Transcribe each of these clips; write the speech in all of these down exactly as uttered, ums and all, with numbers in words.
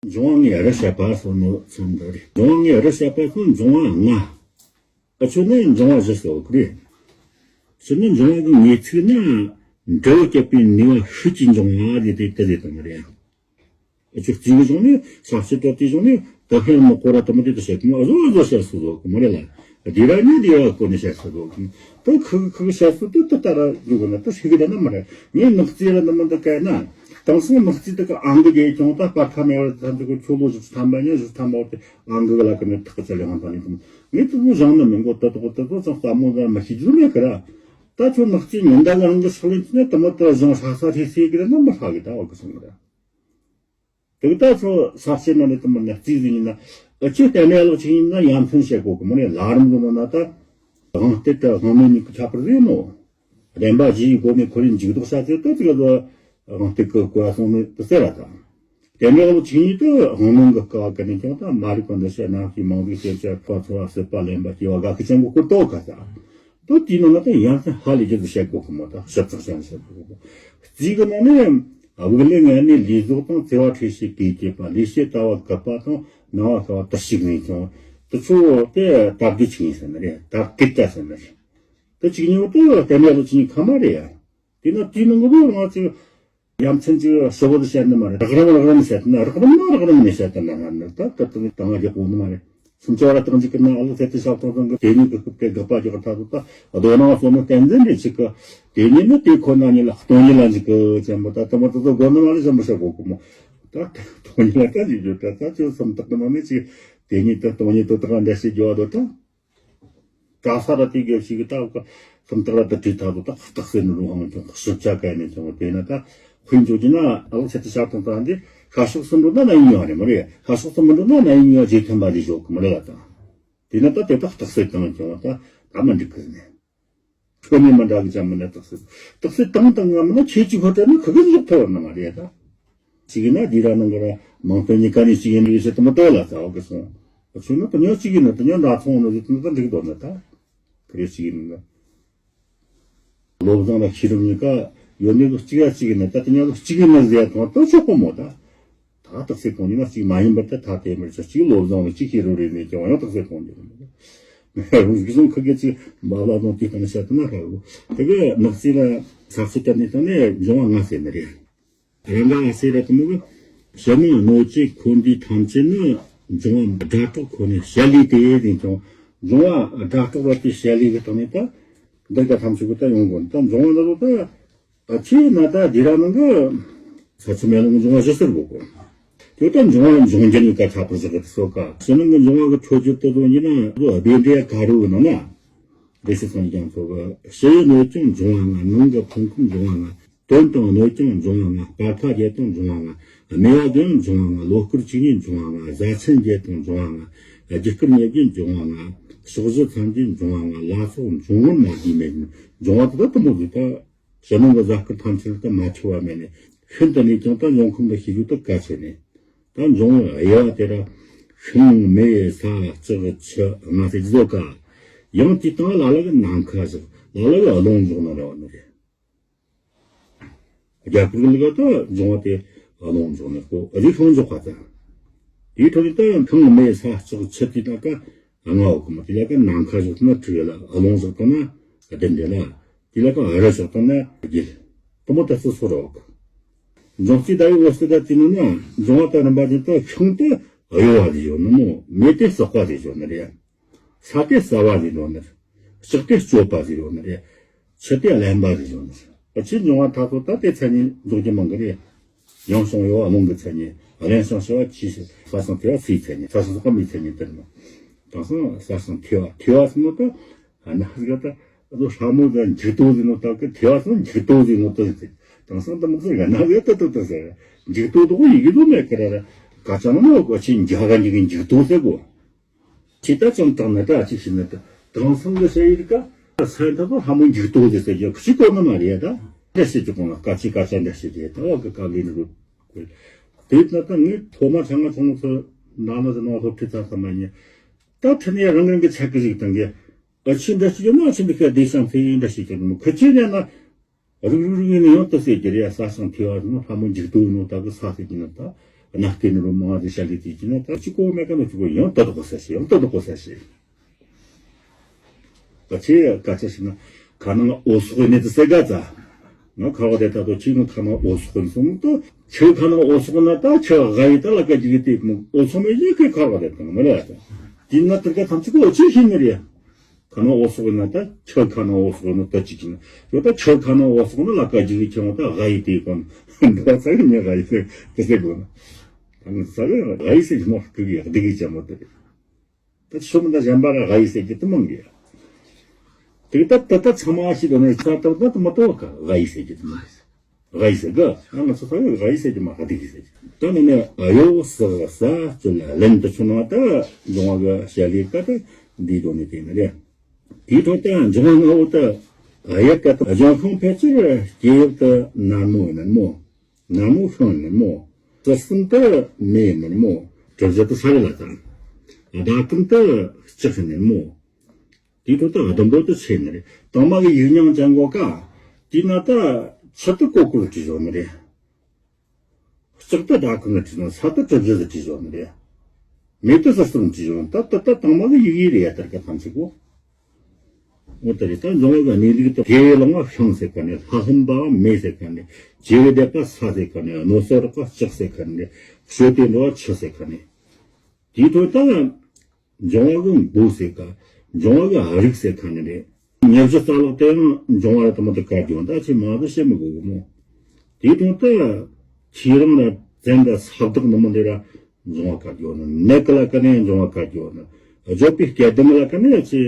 འབྱུང་བ་ལྔའི་རི་བཤད་པ་སོགས་ནི་ཚོམ་འདི་རེད། འབྱུང་བ་ལྔའི་རི་བཤད་པ་སོགས་འབྱུང་བ་ལྔ། ཨ་ཆོ་ནི་འབྱུང་བ་བཞི་སོགས་རེད། ཕྱི་ནི་འབྱུང་བ་གི་ངེས་ཚིག་ན་འབྲས་བུ་སྐྱེད་པའི་ནུས་པ་ཤུགས་ཀྱིས་འབྱུང་བ་རེད་དེ་དེ་རེད་དང་རེད། ཨ་ཆོ་རྩིས་གི་གཞུང་ནི་ས་བཅད་དྲ་དེའི་གཞུང་ནི་ད་ཧེར་མི་གོ་ར་དུ་མ་དེ་དུ་བཤད་གི་མ་ཨ་ཟོ་ཨ་ཟོ་བཤད་སོ་ཟོ་གི་མ་རེད་ལ། དེ་ར་ནི་དེ་ར་གོ་ནི་བཤད་སོ་ཟོ་གི་ད་ཁུ་ཁུ་བཤད་སོ་དུ་དུ་ལྟ་ར་འཇུག་གི་ན་དུ་ཤི་གི་ད་ན་མ་རེད། ངས་ནག་རྩིས་ར་ནི་མ་འདི་ག་ན་དེང་སང་ནག་རྩིས་དུ་གི་ཨང་གི་རྒྱལ་ཀྱང་ད་པར་ཁ་མེད་བར་ད་འདི་གི་ཆོ་ལོ་བཞི་ཐམ་པ་ཉ་བཞི་ཐམ་པ་དེ་ཨང་གི་ལ་གི་ནི་ཐག་ཅི་ལེ་ཧང་ད་ནི་གི་ངས་དུ་མོ་བཞང་ནི་མི་མགོ་ད་དུ་གི་ད་དུ་ཙང་ལྟ་མོ་ད་མ་ཤི་རྒྱུ་མེད་གི་ར། ད་ཁྱོད་ནག་རྩིས་ཉིན་ཟླ་གི་རང་གི་ཕྱག་ལེན་བྱས་ན་དུ་མ་དུ་བཞང་ཧྲ་ས་ཧྲི་སེ་གི་ར་ན་མི་ཧྲ་གི་ད་བ་གི་སོང་གི་ར། དེ་གི་ད་ཚོ་ས་བཤད་ན་ནི་དུ་མ་ནག་རྩིས་ཟིན་ཡིན་ན་ཨ་ཅེ་ལྟ་ནས་ལོ་ཆིག་ཡིན་ན་ཡ་མཚན་བཤད་གོ་གི་མ་ནི་ལ་རིམ་གི་ནོ་ན་ད་དབང་སྟེ་ད་དབང་མེད་ནི་གི་ཁྱད་པར་རེད་ནོ། བདེན་པ་བཞིའི་སྒོ་ནས་ཁོ་རའི་འཇུག་ལྡོག་བྱ་ཚེ་ད་ཅིག་ལ་དབང་སྟེ་གི་གོ་བ་སོང་ནི་དུ་ཟེར་ར་ད། དེ་འདྲ་ལོ་ཆིག་ཡིན་དུ་དབང་མེད་གི་སྐབས་ག་ནས་ཀྱང་ད་མ་རིག་པ་འདི་བཤད་ན་ཧི་མང་གི་སེམས་ཅན་ཕ་ཚོ་བ་སྲིད་པ་ལེན་པ་སྐྱེ་བ་དགའ་ཁི་ཅན་གི་སྐུ་ལྟོ་ག་ད། ད་དེའི་ནང་ན་ད་ཡ་མཚན་ཧ་ལས་རྒྱུ་དུ་བཤད་གོ་གི་མོ་ད་ཞིབ་ཚགས་བཤད་བཤད་གོ་གི་མོ། རྩིས་གི་ནང་ནས་དབུགས་ལས་ངན་ནས་ལུས་ཟོག་དང་བརྩེ་བ་འཕྲོད་བྱེད་པའི་སྐྱེས་པ་ལུས་བྱེད་ལྟ་བ་གབ་པ་དང་སྣང་བ་ཤར་བ་དུ་ཞིག་ནས་ཀྱང་དུ་ཚོ་དེ་ལྟ་བུ་ཆིག་ཡིན་ཟེར་ནི་རེད། ད་སྐད་ཆ་ཟེར་ནི་རེད། དུ་ཆིག་ཉིན་དུ་ལྟ་ནས་ལོ་ཆིག་ཉིན་ཁ་མ་རེད་ཡ། དེ་ན་དེའི་ནང་གི་ལོ་རང་ཚོས་ཡ་མཚན་གྱི་ཞུ་བོ་དུ་བཤད་ནི་མ་རེད། རགས་རིམ་རགས་རིམ་བཤད་ན་རགས་རིམ་ན་རགས་རིམ་ནས་བཤད་དུ་ན་ང་ནི་ད་ད་དུ་ནི་ད་ང་རྒྱག་གོ་ནི་མ་རེད། སུམ་ཅུ་བ་ར་སྟོང་གཅིག་གི་ནང་ཨ་ལོ་ཚེ་ཏི་ཞབས་ཏོང་ཏང་གི་དེ་ཉིད་ཀྱི་སྐུབ་སྟེ་དགག་པ་རྒྱག་ཐ་དུ་ད་རྡོ་ནང་སོ་ནི་བསྟན་འཛིན་རེ་ཆིག་གི་དེ་ཉིད་ནི་དེ་ཁོ་ན་ཉིད་ལ་སྟོང་ཉིད་ལ་འཇིག་གི་ཅན་པོ་ད་དུ་མ་དུ་དུ་དགོ་ནི་མ་ལ་ཅན་པོ་བཤད་གོ་གི་མོ། ད་སྟོང་ཉིད་ལ་ད་འཇིག་རྒྱུ་ད་ད་ཅོ་སུམ་རྟགས་གི་ནང་ནས་ཅིག་དེ་ཉིད་དུ་སྟོང་ཉིད་དུ་དག་འདྲ་ཞིག་རྒྱུ་བ་དོ་ད། ག་ས་ར་དེ་གེ་ཞིག་གི་ད་ག་ཐམ་ཐག་ར་དུ་དྲི་ཐག་ཏུ་ད་རྟགས་གསལ་ནི་རུ་ཧང་ཀྱང་ཞིབ་ཆ་ག་ནས་ཀྱང་དེ་ན་ད་དཔེ་འཇོག་གི་ན་ཨ་ལོ་ཆེ་ཏི་ཤ་ཐང་ད་འདི་ཤ་ཤོག་སུ་འགྲོ་ན་ན་ཡིན་ཡོད་རེད་མ་རེད། ཤ་ཤོག་སུ་མི་འགྲོ་ན་ན་ཡིན་ཡོད་རྗེས་མཐུན་པ་རེད་ཞོག་གི་མ་རེད་ལ་ད། དེ་ན་ད་དེ་དག་རྟགས་གསལ་དང་ཀྱང་ད་ད་མ་འགྲིག་གི་ནས་ཁྱོད་ནས་མ་འདྲ་གི་ཅང་མི་ན་རྟགས་གསལ་རྟགས་གསལ་དང་དང་ང་མི་ན་ཁྱེད་ཀྱི་ཁོ་ད་ན་ཁ་གི་འཇོག་ཐུབ་ན་མ་རེད་ད། གཅིག་ཡིན་ན་དེ་ར་ནང་གི་ར་མང་དོན་གཉིས་ཀ་ནས་གཅིག་ཡིན་པའི་ཕྱིར་དུ་མི་ལྟོས་ལ་ཚ་བ་གི་སོང་། ཁྱོད་ནི་དུ་ཉོ་གཅིག་ཡིན་ན་དུ་ཉོ་འདྲ་ཚོང་ནོ་ཟིག་དུ་ད་འགྲིག་དོ་ན་ད། ཁ་རེ་གཅིག་ཡིན་ན། བློ་བཟང་ལ་ཤེས་རབ་གཉིས་ཀ་ཡོད་ནི་གཅིག་ཡ་གཅིག་ཡིན་ན་ད་དུ་ཉོ་གཅིག་ཡིན་ན་ཟེར་ཡ་ཐོང་ད་ཆོག་གོ་མོ་ད། ད་རྟགས་གསལ་གཏོང་རྒྱུ་ན་གཅིག་མ་ཡིན་པར་ད་ད་དེ་མིར་ཆ་གཅིག་བློ་བཟང་ལ་གཅིག་ཤེས་རབ་རེད་ནས་ཀྱང་ཡང་རྟགས་གསལ་གཏོང་རྒྱུ་རེད། རུང་གི་སོང་ཁ་གི་གཅིག་འབའ་བླ་བཟང་དེ་ལྟ་ན་བཤད་ཐུབ་ན་ཧྲ་གོ། དེ་གི་ནག་རྩིས་ལ་ས་ཚིགས་དར་ནས་བཏང་ནས་འབྱུང་བ་ལྔ་ཟེར་ནི་རེད། རང་ག་ཨ་སེ་ར་དུ་མོ་གི་ཕྱི་ནང་སྣོད་བཅུད་འཁོར་འདས་ཐམས་ཅད་ནི་འབྱུང་བ་སྒྲ་གྲགས་ཁོ་ནས་བཤད་ལས་ཏེ་ཡིན་ཀྱང་འབྱུང་བ་སྒྲ་གྲགས་པ་དེ་བཤད་ལས་ཀྱི་སྟེང་ནས་ད་འདི་ག་ཐམས་ཅད་ཀྱི་ད་ཡོང་དགོས་ད་འབྱུང་བ་འདི་ཚོ་ད་ཨ་ཆེ་ན་ད་འདི་ར་ནང་གི་ས་ཆུ་མེ་རླུང་འབྱུང་བ་བཞི་ཟེར་དགོས་གོ། དེ་ད་འབྱུང་བ་འབྱུང་འགྱུར་ནི་ཀ་ཁྱད་པར་བཞག་གི་སོ་ཀ་ཕྱི་ནང་གི་འབྱུང་བ་གི་འཕྲོད་སྦྱོར་དུ་དོན་གྱི་ན་བཟོ་སྦེ་འདྲེ་ཀ་རུ་ནང་ན་བདེ་སྲིད་སངས་རྒྱས་ཀྱང་ཚོ་གི་ཕྱི་ཡི་སྣོད་ཀྱང་འབྱུང་བ་ལྔ་ནང་གི་ཕུང་ཁམས་འབྱུང་བ་ལྔ། དོན་དང་སྣོད་ཀྱང་འབྱུང་བ་ལྔ། སྤར་ཁ་བརྒྱད་དང་འབྱུང་བ་ལྔ། སྨེ་བ་བདུན་འབྱུང་བ་ལྔ། ལོ་སྐོར་བཅུ་གཉིས་འབྱུང་བ་ལྔ། བཟའ་ཚན་བརྒྱད་དང་འབྱུང་བ་ལྔ། རྒྱུ་སྐར་ཉེར་བརྒྱད་འབྱུང་བ་ལྔ། ཕྱོགས་བཞི་ཐམས་ཅད་འབྱུང་བ་ལྔ། ལ་སོགས་འབྱུང་བར་མ་གྱུར་མེད། འབྱུང་བ་དེ་དག་དུ་མོ་ཟིག་ད་ཕྱི་ནང་གི་གཟའ་སྐར་ཐམས་ཅད་དུ་མ་ཆགས་པ་མེད་ནས་ཤིན་ཏུ་ནས་ཀྱང་ད་འབྱུང་ཁམས་ལ་ཤེས་རྒྱུ་དེ་གལ་ཆེ་ནས་ད་འབྱུང་དབྱེ་བ་དེ་ར་ཤིང་མེ་ས་ལྕགས་ཆུ་ལྔ་ཟེར་རྒྱུ་ཟོ་ཀ། ཡང་དེའི་སྟེང་ལ་ལ་གི་ནམ་མཁའ་བཞག་ལ་ལ་གི་རླུང་བཞག་ན་ར་བ་ནི་རེད། རྒྱ་གར་གི་ལུགས་ད་འབྱུང་བ་དེ་རླུང་འཇོག་ནི་ཀོ་རི་ཤོང་འཇོག་པ་དང་། དེའི་ཐོག་ནས་ད་ཁང་མེ་ས་ལྕགས་ཆུ་དེ་ད་ཀ་ལྔ་འོག་གི་མ་དེ་ལ་ཀ་ནམ་མཁའ་བཞག་ན་དྲུག་ལ་རླུང་བཞག་ན་བདུན་རེད་ལ། དེ་ལ་ཀ་རི་བཞག་ན་བརྒྱད། དུ་མོ་ད་སུ་སོ་ར་འོག་འབྱུང་རྩིས་ད་ཡི་འོ་སི་ད་དེ་ནི་ན་འབྱུང་བ་ད་རིམ་པ་བཞིན་ད་ཤིང་དེ་གཡོ་བ་རེ་ཡོད་ནི་མོ། མེ་དེ་ཟག་པ་རེ་ཡོད་ནི་རེད། ས་དེ་ཟ་བ་ཟེར་ཡོད་ནི་རེད། ལྕགས་དེ་གཅོད་པ་ཟེར་ཡོད་ནི་རེད། ཆུ་དེ་རླན་པ་ཟེར་ཡོད་ནི་རེད། ཨ་ཆེ་འབྱུང་བ་ཐ་ཚོ་ད་དེ་མཚན་ཉིད་འཇོག་རྒྱུ་མང་གི་རེད། ཡང་བྱུང་ཡོད་རླུང་གི་མཚན་ཉིད། རླན་བྱུང་ཞི་བ་ཆུའི་ཕྱིར། ས་ཞིང་ཐེ་བ་སའི་མཚན་ཉིད། ས་ཞིང་ཟག་པ་མེའི་མཚན་ཉིད་དེ་རེད་མོ། དེང་སང་ས་ཞིང་ཐེ་བ་ཐེ་བ་ཟེར་ནོ་ད། ཨ་ན་ཟིག་ད་ཨ་ཚོ་ཧྲ་མོ་ཟ་འཇིག་ཏོ་ཟེར་ནོ་ད་གི་ཐེ་བ་ཟེར་ནོ་འཇིག་ཏོ་ཟེར་ནོ་ད་ཟེར། དེང་སང་ད་མི་ཟེར་ག་ན་ཟེར་ད་ད་ད་ཟེར། འཇིག་ཏོ་དོ་ཡི་གེ་ཟོ་མེད་གི་ར་ར། ག་ཅང་མོ་གོ་ཆེ་འཇག་ག་འཇིག་གི་འཇིག་ཏོ་ཟེར་གོ། ཅི་ལྟར་ཙམ་དྲག་ན་ད་ཅི་ཞིག་ན་ད་དེང་སང་གི་ཟེར་ཡི་ག་ས་ད་ཚོ་ཧ་མོ་འཇིག་ཏོ་ཟེར་ཟེར་གྱི་ཁུ་ཅི་གོ་ན་མ་རེད་ད། འདྲ་ཞིག་གི་གོང་ལ་སྐར་ཆ་སྐར་ཆ་འདྲ་ཞིག་རེད་ད། བ་གི་སྐབས་ལས་ནི་རུ་དེ་ན་ད་ངས་ཐོག་མ་ཆང་ང་ཆང་ཚོ་ན་ན་ཟེར་ནོ་སློབ་ཁྲིད་ཚ་ཚ་མ་ཉེ་ད་ཁྲི་ནས་རང་རང་གི་ཆ་གི་ཞིག་དང་གི་ཨ་ཆི་འདྲ་ཞིག་ཡོད་ན་ཨ་ཆི་འདི་ཁ་བདེ་ཞང་ཚེ་ཡིན་འདྲ་ཞིག་གི་ཁུ་ཅི་ནས་ན། རིག་རིག་རིག་ནས་ཡང་དུ་ཟེར་གྱི་རེད། ས་ཞིང་ཐེ་བ་ཟེར་ན་ལྷ་མོ་འཇིག་རྟོག་ནོ་ད་གི་ས་ཟེར་གྱི་ན་ད་ གནའ་སྐད་ནི་རུ་མང་དེ་བཤད་ལས་དེ་ཅི་ན་ད་ཅི་གོ་མེད་ག་ན་ཅི་གོ་ཡང་ད་དོ་གོ་ས་ཤེས་ཡང་ད་དོ་གོ་ས་ཤེས། ད་ཆེ་ཡ་སྐད་ཆ་ཞིག་ན་ཁ་ནང་འོ་སོག་ནི་དེ་སེ་ག་ཙ། ང་ཁ་བ་དེ་ད་དོ་ཅི་ན་ཁ་ནང་འོ་སོག་ནི་སོང་ད་ཆེ་ཁ་ནང་འོ་སོག་ན་ད་ཆེ་ག་ཡི་ད་ལ་ཀ་ཅི་གི་དེ་ནི་འོ་སོག་མེ་ཡི་ཁེ་ཁ་བ་དེ་དང་མ་ལ་ཡ་ད། དེ་ན་དེར་ག་ཐམས་ཅད་གོ་ཅི་ཤེས་ནི་རེད། ཁ་ནང་འོ་སོག་ན་ད་ཆེ་ཁ་ནང་འོ་སོག་ན་ད་ཅི་ཅི་ན་ཡོད་ད་ཆེ་ཁ་ནང་འོ་སོག་ན་ལ་ཀ་ཅི་གི་ཁྱེད་ད་ག་ཡི་དེ་གོ་ན་འདི་བ་ཚ་གི་ཉེ་ག་ཡི་དེ་དེ་སེ་གོ་ན། ད་ནི་ས་གི་ག་ཡི་སེ་གི་མོ་ཀི་གི་ཡག་དེ་གི་ཅ་མོ་དེ་རེད། ད་ཆོ་མི་ད་གཞན་པ་ར་ག་ཡི་ཟེར་གྱི་དུ་མང་གི། དེ་ད་ད་ད་ཚང་མ་ཤི་དོ་ནས་ཚ་ད་ད་དུ་མ་ཏོ་ག་ག་ཡི་ཟེར་གྱི་དུ་མ་ག་ཡི་ཟེར་གི་ང་ང་ཚོ་ད་ག་ཡི་ཟེར་གྱི་མ་ག་དེ་གི་ཟེར་གྱི་ད་ནི་ནས་ཨ་ཡོ་ས་ས་ཅོ་ལ་ལན་དུ་ཆུ་ན་ད་འབྱུང་བ་གི་བྱ་ལས་ཀ་ད་འདི་དོ་ནས་དེ་ནི་རེད། དེའི་ཐོག་ད་འབྱུང་བ་ལྔ་བོ་ད་ཨ་ཡ་ཀ་ད་འབྱུང་ཁུངས་ཕལ་ཆེར་སྐྱེ་ཡུལ་ད་ནར་མོ་ཡིན་ནར་མོ། ནར་མོ་ཤིང་ནི་མོ། རྩི་སྲན་དུ་མེ་ནི་མོ། གྲུ་བཞི་དུ་ས་རི་ལ་དང་། ཟླ་གམ་དུ་ལྕགས་ནི་མོ། དེའི་ཐོག་ཏུ་ཟླུམ་པོ་དུ་ཆེ་ནི་རེད། དང་མ་གི་ཡིག་རྙིང་ཅན་གོ་ཀ། དེས་ན་ད་ཆུ་དུ་ཀོ་ཀོ་ལ་བྲིས་བཞག་ནི་རེད། ལྕགས་དུ་ཟླ་གམ་ལ་བྲིས་བཞག་ས་དུ་གྲུ་བཞི་ལ་བྲིས་བཞག་ནི་རེད། མེ་དུ་རྩི་སྲན་བྲིས་བཞག་ད་ད་ད་དང་མ་གི་ཡིག་ཡིག་རེད་ཡ་ད་ཀ་ཐམས་ཅད་གོ། འོ་ད་རེད་ད་འབྱུང་བ་གི་གནས་ལུགས་དེ་དགེ་བའི་ལོང་བ་ཤིང་ཟེར་ག་ནས་ལྷ་ལྷུན་པ་མེ་ཟེར་ག་ནས་བྱེ་བའི་བཟླས་པ་ས་ཟེར་ག་ནས་གནོད་སོགས་རགས་པ་ལྕགས་ཟེར་ག་ནས་ཞོ་དེ་འགྲོ་བ་ཆུ་ཟེར་ག་ནས་དེའི་ཐོག་ད་འབྱུང་བ་གི་མགོ་ཟེར་ག་འབྱུང་བ་གི་རིགས་ཟེར་ག་ནས་རེད། ཉེར་བཞི་རྩ་ལག་དེའང་འབྱུང་བ་ར་དུ་མ་དུ་བཀར་རྒྱུ་ད་ཆེས་མང་དུ་བཤད་མི་དགོས་གི་མོ། དེའི་དོན་དུ་ཁྱེད་རང་ལ་བཙན་ད་ས་བདག་ནི་མི་འདི་ར་འབྱུང་བ་བཀར་རྒྱུ་ནི་ནད་ཀི་ལ་ཀ་ནས་འབྱུང་བ་བཀར་རྒྱུ་ནི་བརྗོད་པའི་སྐལ་ལྡན་ལ་ཀ་ནས་ཆེ་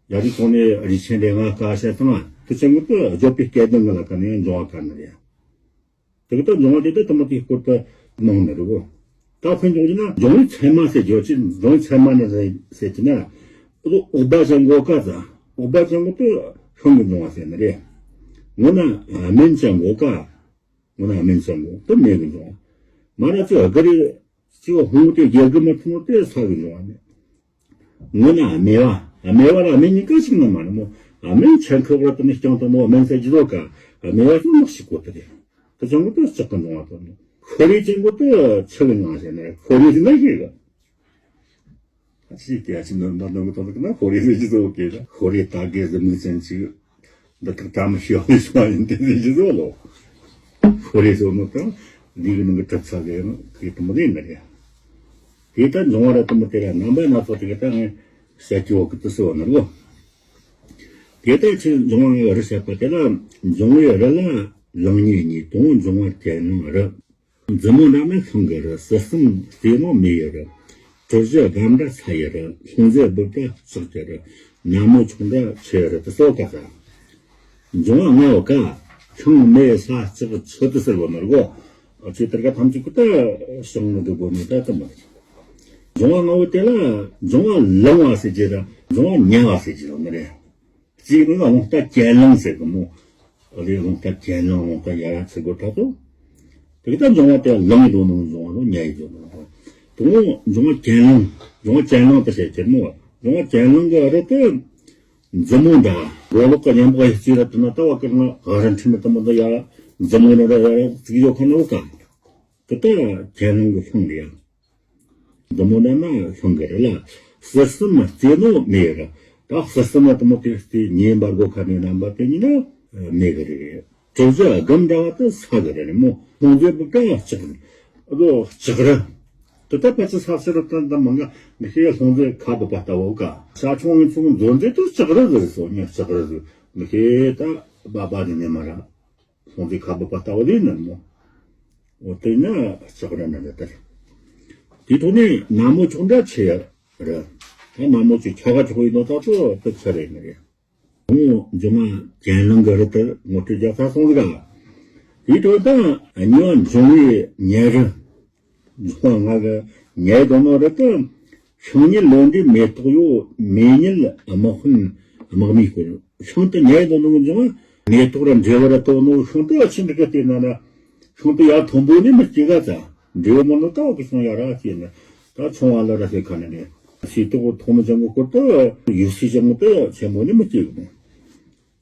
ཡ་རིགས་གོང་ནས་རིགས་ཆེན་འདྲེ་ལྔ་ཀ་ཤ་ཚང་དུ་ཆེན་མོ་དུ་བརྗོད་པའི་སྐལ་ལྡན་ལ་ཀ་ནས་འབྱུང་བ་བཀར་ནི་རེད། དེ་གི་ད་འབྱུང་བ་དེ་དུ་དུ་མ་དེའི་སྐོར་དུ་གནང་ནི་རེད་གོ། ད་ཕན་ཚུན་གྱི་ན་འབྱུང་བའི་ཚད་མ་ཟེར་རྒྱུ་ཅི་འབྱུང་བའི་ཚད་མ་ནི་ཟེར་གྱི་ན། འོག་པ་ཅན་གོ་ཀ་ཙ་འོག་པ་ཅན་གོ་དུ་ཤིང་གི་འབྱུང་བ་ཟེར་ནི་རེད། ངོ་ན་སྨན་ཅན་གོ་ཀ་ངོ་ན་སྨན་ཅན་གོ་དུ་མེ་གི་འབྱུང་བ། མ་ར་ཅི་ཨ་ག་རི་ཅི་བ་ཧུང་དེ་རྒྱལ་གི་མ་ཐུང་དེ་ས་གི་འབྱུང་བ་ནི། ངོ་ན་སྨེ་བ། སྨེ་བ་ལ་སྨེ་གཉིས་ཀ་ཞིག་ན་མ་ནི་མོ། སྨན་ཆེན་ཁོག་ར་དུ་ནི་རྐྱང་དུ་མོ་སྨན་ཟེར་གྱི་བཟོ་ཀ་སྨེ་བ་ཞིག་ནག་ཞིག་གོ་དེ་རེད། དུ་ཅང་གོ་དུ་ལྕགས་ཀྱི་འབྱུང་བ་དུ་ནི། ཤོ་རེ་ཅན་གོ་དུ་ཆུ་གི་ནང་ཞེ་ནི་ཤོ་རེ་ཟེར་ན་ཤེས་གི། ཨ་ཅི་སྐད་ཅི་འདོན་པ་འདོན་གི་དོ་གི་ན་ཤོ་རེ་ཟེར་གྱི་བཟོ་ཀེ་ད་ཤོ་རེ་ད་གེ་ཟེར་མི་ཅན་ཅིག་འདི་དག་ད་མི་ཤེས་པའི་སོང་ཡིན་དེ་ཟེར་གྱི་བཟོ་ལོ། ཤོ་རེ་ཟེར་ནོ་དང་འདི་གི་ནང་གི་གྲུབ་ཚ་གི་ཡང་གི་དུ་མི་ལེན་ནི་རེད། དེ་ལྟར་འབྱུང་བ་ར་དུ་མི་དེ་ལ་རྣམ་པ་སྣ་ཚོགས་དེ་གི་ད་ངས་བཤད་ཀྱི་འོག་གི་དུ་སོ་ནི་རོ། དེ་ལྟར་ཆེས་འབྱུང་བ་ངའི་རི་བཤད་པ་དེ་ལ་འབྱུང་བའི་རི་ལ་ལང་ཉེ་གཉིས་དང་འབྱུང་བ་གྱེན་ལངས་རི། མཛུབ་མོ་འདྲ་ན་ཤིང་གི་རི། རྩི་སྲན་རྩེ་མོ་མེ་ཡི་རི། གྲུ་བཞི་སྒམ་འདྲ་ས་ཡི་རི། ལྷུང་བཟེད་སྦུབས་འདྲ་ལྕགས་ཀྱི་རི། ནར་མོ་མཆོག་འདྲ་ཆུ་ཡི་རི་དུ་སོ་ཀ་ས། འབྱུང་བ་ལྔ་བོ་ཀ་ཤིང་མེ་ས་ལྕགས་ཆུ་དུ་ཟེར་བ་ནོར་གོ། ཆུ་དེར་ཀ་ཐམས་ཅད་ཀུ་ཏ་ཤིང་ནི་འདུག་གོ་ནི་ད་ད་མ་རེད། འབྱུང་བ་ལྔ་བོ་དེ་ལ་འབྱུང་བ་ལང་བ་ཟེར་གྱི་ར་འབྱུང་བ་ཉལ་བ་ཟེར་གྱི་ར་མི་རེད། གཅིག་ནི་རླུང་རྟ་གྱེན་ལངས་ཟེར་གི་མོ། ཨ་རེ་རླུང་རྟ་གྱེན་ལངས་རླུང་རྟ་ཡར་ཚུར་སྒོ་ཐག་ཏུ། དེ་གི་ད་འབྱུང་བ་དེ་ལངས་འགྲོ་ནོ་འབྱུང་བ་ལོ་ཉལ་ཡི་འགྲོ་ནོ་འབྱུང་བ། དེ་མོ་འབྱུང་བ་གྱེན་ལངས་འབྱུང་བ་གྱེན་ལངས་དུ་བྱེད་ཀྱི་མོ། འབྱུང་བ་གྱེན་ལངས་གི་རི་དེ་མཛུབ་མོ་འདྲ་མགོ་ལོག་གི་གཉེན་པོ་ཡི་རྩིས་ར་དུ་ན་ལྟ་བ་ཀིར་ན་ཨ་ར་ཁྲི་ནི་དུ་མོ་ད་ཡར་མཛུབ་མོ་ནི་ར་ཡར་རྩིས་ཡོད་ཁ་ནོ་ཀ། དེ་ལྟར་གྱེན་ལངས་ཀྱི་ཤིང་རེད་ཡ། མཛུབ་མོ་ནི་ན་ཤིང་གི་རེད་ལ། རྩི་སྲན་རྩེ་ནོ་མེ་རེད། ད་རྩི་སྲན་ནི་དུ་མོ་དེ་སྟེ་ཉེ་འབར་གོ་ཁ་ནས་རྣམ་པ་དེ་ཉིད་ནི་མེ་གི་རེད། གྲུ་བཞི་སྒམ་འདྲ་བ་དེ་ས་གི་རེད་མོ། ལྷུང་བཟེད་སྦུབས་འདྲ་ལྕགས་རེད། ཨ་ལོ་ལྕགས་རི། དེ་ལྟར་ཕལ་ཆེར་ས་ཕྱི་རུ་དང་དང་མ་འགའ་མི་ཤེས། ལྷུང་བཟེད་ཁ་སྦུབས་པ་ལྟ་བུ་ཀ་ཤ་ཆུང་ངུ་ཆུང་མཛོ་འཛེ་དུ་ལྕགས་རི་ཟེར་སོ་ཉ་ལྕགས་རི་ཟེར་མི་ཤེས་ད་སྦ་སྦ་ནི་ནི་མ་ར། ལྷུང་བཟེད་ཁ་སྦུབས་པ་ལྟ་བུ་ལས་ནི་མོ། འོ་དེ་ནི་ལྕགས་རི་ནི་རེད་དེ། དེའི་ཐོག་ནས་ནར་མོ་མཆོག་འདྲ་ཆུ་ཡི་རི། ད་ནར་མོ་ཆུ་ཁྱ་ག་ཆོག་ཡིན་ནོ་ད་ཚོ་དེ་ཆུ་རེད་ནི་རེད། ངོ་འབྱུང་བ་གྱེན་ལངས་གི་རི་དེ་ངོ་སྤྲོད་རྒྱག་ས་སོང་ཟིག་ག་དེའི་ཐོག་ད་གཉིས་པ་འབྱུང་བའི་ཉལ་རི། འབྱུང་བ་ལྔ་གི་ཉལ་དོ་ནོ་རི་དེ། ཤིང་ཉིད་ལོ་འདྲེས་མེ་ཏོག་ཡོད། མེ་ཉིད་དམག་དཔོན་དམག་མིའི་སྐོར། ཤིང་དུ་ཉལ་དོ་ནོ་འབྱུང་བ་མེ་ཏོག་ར་འབྲས་བུ་ར་དོ་ནོ་ཤིང་དུ་ཨ་ཆི་འདྲི་ག་བལྟས་ན་ན། ཤིང་དུ་ཡར་མཐོན་པོ་ནི་མི་སྐྱེ་ག་ཙ། འབྲས་བུ་མ་ནོ་ཏའོ་གི་ཤིང་ཡར་ར་སྐྱེ་ནི། ད་ཆུང་བ་ལ་ར་ཤེས་ཁ་ནི་ནི། སི་ཏོག་ཐོག་མི་ཅན་གི་སྐོར་དུ་ཡུག་སི་ཅན་གི་དུ་ཆེན་པོ་ནི་མི་སྐྱེ་གི་མོ།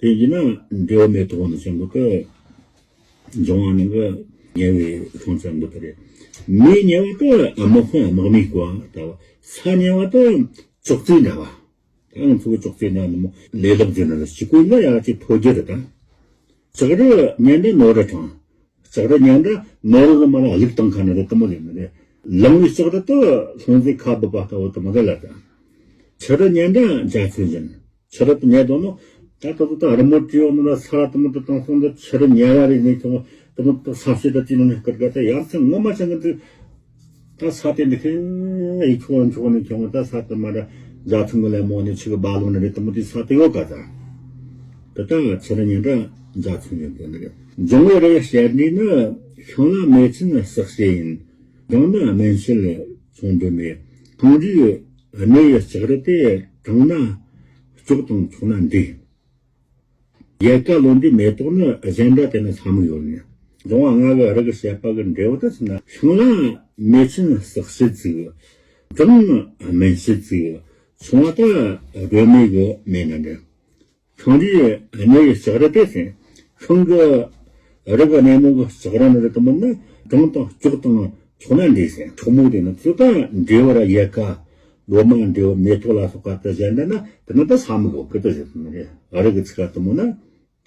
དེ་ཡིན་ན་འབྲས་བུ་མེ་ཏོག་ནི་ཆེན་པོ་དུ། འབྱུང་བ་ནི་གི་ ཉེ་བའི་ཤོང་ཚད་འདི་ལྟར་རེད། མེ་ཉེ་བ་དུ་དམག་དཔོན་དམག་མིའི་བཀོད་པ་ལྟ་བུ། ས་ཉེ་བ་དུ་ཅོག་ཙེ་འདྲ་བ། ད་ང་ཚོ་གི་ཅོག་ཙེ་འདྲ་ནི་མོ་ལས་ལག་ཟེར་ན་ལ་ཅི་གོས་ན་ཡ་ཅི་ཐོ་རྒྱུ་རེད་ད། ལྕགས་རི་ཉེ་འདྲ་ནོར་རི་དྲངས། ལྕགས་རི་ཉེ་འདྲ་ནོར་རི་མ་ལ་ལུག་བཏང་ཁ་ན་རེད་དུ་མོ་ལས་ནི་རེད། ལང་བའི་ལྕགས་རི་དུ་ལྷུང་བཟེད་ཁ་སྦུབ་པ་ལྟ་བུ་དུ་མོ་རེད་ལ་ད། ཆུ་རི་ཉེ་འདྲ་འཇའ་ཚོན་བཞིན། ཆུ་རི་དུ་ཉེ་དོ་ནོ། ད་ད་དུ་ད་རི་མོ་བྲིས་ཡོང་ནོ་ལ་ས་ར་དུ་མོ་དུ་བཏང་སོང་དུ་ཆུ་རི་ཉེ་བ་རེད་ནས་ཁྱོང་དུ་མོ་དུ་ས་བཤད་ད་ཅི་ནོ་ནས་སྐར་ག་ད་ཡང་ཚན་ངོ་མ་ཆང་གི་འདུག་ད་ས་དེ་འདི་ཁེ་ཡིག་ཆུང་ཆུང་ནས་ཁྱོང་ད་ས་དུ་མ་ར་འཇའ་ཚོན་གི་ལས་མོ་ནས་ཆུ་གི་རྦ་ལོང་ནས་རེད་དུ་མོ་དུ་ས་དུ་ཡོད་ག་ད། ད་ད་ཆུ་རི་ཉེ་འདྲ་འཇའ་ཚོན་ཡོད་དོ་ནི་རེད། འབྱུང་བའི་རི་ཡི་ཞལ་འདྲིས་ནི། ཤིང་ལ་མེ་ཆེན་བསྲེག་བྱེད་ཡིན། ལྗོངས་ནི་སྨན་དཔྱད་ཚོང་འགྲོ་མེད། ཁང་རིགས་གནས་ཡི་ལྕགས་རི་དེ། དྲངས་ན་ལྕོག་དང་འཁྱོག་ན་འདྲེས། ཡལ་ག་ལོ་འདྲེས་མེ་ཏོག་ནི། གཞན་འདྲ་དེ་ནི་ས་མིག་ཡོད་ནས། འབྱུང་བ་ལྔ་གི་རི་གི་བཤད་པ་གི་འབྲས་བུ་དེ་ཟེར་ན། ཤིང་ལ་མེ་ཆེན་བསྲེག་བྱེད་ཅིག། དྲངས་ན་སྨན་དཔྱད་ཅིག། ཆུང་བ་ད་སྒྲོན་མེ་གི་མེ་ནི་འདྲེས། ཤིང་རིགས་གནས་ཡི་ལྕགས་རི་དེ་ཟེར། ཤིང་གི་རི་གི་གནས་མོ་གི་ལྕགས་རི་ནི་རེད་དུ་མོ་ནི་དྲངས་དང་ལྕོག་དང་འཁྱོག་ན་འདྲེས་ཟེར། འཁྱོག་མོ་དེ་ནི་ཚོ་ད་འབྲས་བུ་ར་ཡལ་ག་ལོ་མ་འབྲས་བུ་མེ་ཏོག་ལ་སོགས་པ་དུ་གཞན་འདྲ་ན་དེ་ནི་ད་ས་མིག་གོ་གི་དུ་ཟེར་དུ་མི་རེད། རི་གི་ཚིག་ག་དུ་མོ་ན་དེ་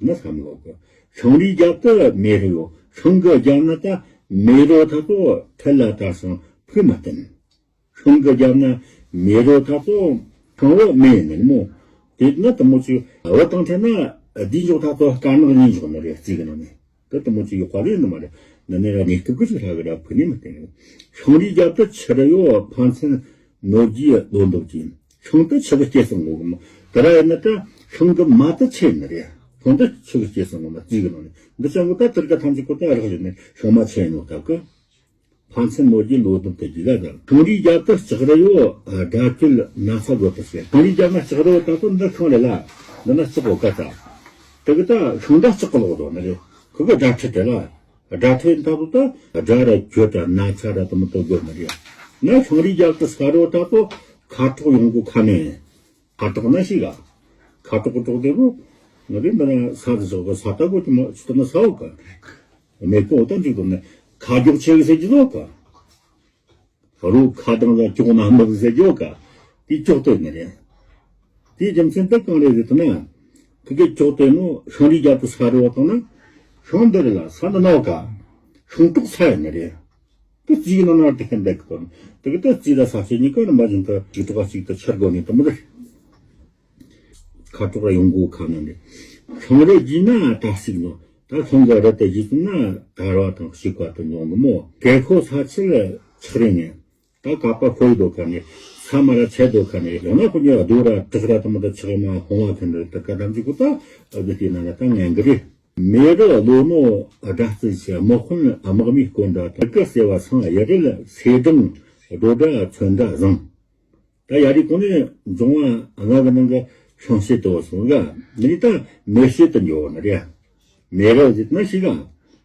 ནི་ས་མིག་གོ་གི། ཤིང་རིགས་རྒྱབ་ཏུ་མེ་རི་ཡོད། ཤིང་གི་རྒྱབ་ན་ད་མེ་རོ་ཐག་ཏུ་ཐལ་ལ་དར་སང་ཕུག་མི་བསྟན། ཤིང་གི་རྒྱབ་ན་མེ་རོ་ཐག་ཏུ་ཤིང་བུ་མེ་ནི་མོ། དེ་ནི་དུ་མོ་ཅིག་བུ་བཏང་ཐལ་ན་བསྡུས་འཇོག་ཐག་ཏུ་དཀར་ནག་གཉིས་འཇོག་ནི་རེད་རྩིས་གི་ནང་ནས། དེ་དུ་མོ་ཅིག་ཡོད་པ་རེད་ནི་མ་རེད། ནི་ནི་ར་ནས་སྐུབ་ཀུ་ཅིག་ཧྲ་གི་ར་ཕུ་ནི་མི་བསྟན། ཤིང་རིགས་རྒྱབ་ཏུ་ཆུ་རི་ཡོད། ཕན་ཚུན་ནོར་རྒྱུའི་ལོ་འདབ་ཀྱིས། ཤིང་དུ་ཆུ་གི་སྐྱེ་སོང་ངོ་གི་མོ། དེ་ར་ཡིན་ན་ད་ཤིང་གི་མ་དུ་ཆེ་ནི་རེད། ཤིང་དུ་ཆུ་གི་སྐྱེ་སོང་ངོ་མ་རྩིས་གི་ནང་ནས། འདི་ཅང་གི་ད་དེར་ག་ཐམས་ཅད་ཀོ་ད་རག་བཞིན་ནས་ཤིང་མ་ཆེ་ནོ་ད་གི། ཕན་ཚུན་ནོར་རྒྱུའི་ལོ་འདབ་དེ་རྒྱུད་ལ་དང་། ཤིང་རིགས་རྒྱབ་ཏུ་ལྕགས་རི་ཡོད། དགྲ་བཅོལ་ན་ཚ་དགོས་པར་བཤད། ཤིང་རིགས་རྒྱབ་ན་ལྕགས་རི་ཡོད་ད་ཚོ་འདི་ཤིང་རེད་ལ། འདི་ན་ལྕགས་གོ་ག་ཚ། དེ་གི་ད་ཤིང་ད་ལྕགས་གི་ལོག་དོ་ནི་རེད། ཁོ་གི་དགྲ་ཁྲིད་དེ་ལ། དགྲ་ཁྲིད་ད་ཚོ་ད་དགྲ་ར་གྱོད་ད་ན་ཚ་ར་དུ་མི་དུ་དགོས་ནི་རེད། ན་ཤིང་རིགས་རྒྱབ་ཏུ་ས་རི་ཡོད་ད་ཚོ་ཁ་དྲོག་ཡོང་གོ་ཁ་ནས། ཁ་དྲོག་ན་ཤི་ག་ཁ་དྲོག་དྲོག་དེ་རུ། ང་རེ་འདི་ན་ས་དུ་ཟོག་གི་ས་ད་གོ་དུ་མ་ཆུ་ད་ན་ས་འོག་ག་མེ་ཀོ་ད་འཇིག་དུ་ནི་ཁ་རྒྱོག་ཆེ་གི་ཟེར་གྱི་ཟོག་ག་རུ་ཁ་དང་ལ་ཅོག་ན་མི་གི་ཟེར་གྱི་ཟོག་ག་དེ་ཅོག་ཏུ་ནི་རེད། དེའི་རྒྱུ་མཚན་ད་གང་རེད་ཟེར་དུ་ན། ཁི་གེ་ཅོག་ཏུ་ནོ་ཤིང་རིགས་རྒྱབ་ཏུ་ས་རི་བ་དང་ན། ཤིང་འདི་རེད་ལ་ས་འདི་ན་འོག་ག་ཤིང་དྲུག་ས་ཡ་ནི་རེད། དེ་རྩིས་ནང་ན་དེ་ཁེན་བེག་དང་། དེ་གི་ད་རྩིས་ལ་ས་ཆེ་གཉིས་ཀ་ནི་མ་བཞིན་དུ་གཅིག་གྲོགས་གཅིག་ཏུ་ཆར་དགོས་ནས་དུ་མི་རེད། ཁ་དྲོག་ར་ཡོང་སྒོ་ཁ་ནང་ནས། ཤིང་རི་རྒྱས་ན་ད་ཞིག་ནོ། ད་ཤིང་གི་རི་དེ་རྒྱས་ན་དར་བ་དང་ཞིག་པ་དུ་མྱོང་གི་མོ། གལ་ཤོ་ས་ཆུ་ལ་ཆགས་རེ་ནས། ད་ཀ་པ་ཤོར་དོ་ཁ་ནས། ས་མ་ར་ཆད་དོ་ཁ་ནས། ཡང་ན་ཁོ་ཉིད་རྡོ་ར་བྲག་ར་དུ་མི་ད་ཆགས་མ་ཧོང་བ་ཁན་རི་དུ་ཀ་དམ་ཅིག་གོ་ད་ཨ་གི་དེ་ན་ད་ངན་གི་རེད། མེ་རི་ལོ་ནོ་དགྲ་རྩིས་ཆེ། དམག་དཔོན་དམག་མིའི་སྐོར་འདྲ་དང་། གི་སེ་བ་སང་ཡ་རི་ལ་སེ་སྦྲང་རྡོ་འདྲ་ཚོན་འདྲ་བཟང་། ད་ཡ་རི་གོ་ནས་འབྱུང་བ་ལྔ་གི་ནང་གི་ཤིང་བྱེད་དུ་སོང་ག་མི་རི་ད་མེ་བྱེད་དུ་འགྱོ་ནི་རེད། མེ་རི་ཟེར་ན་ཤི་ག་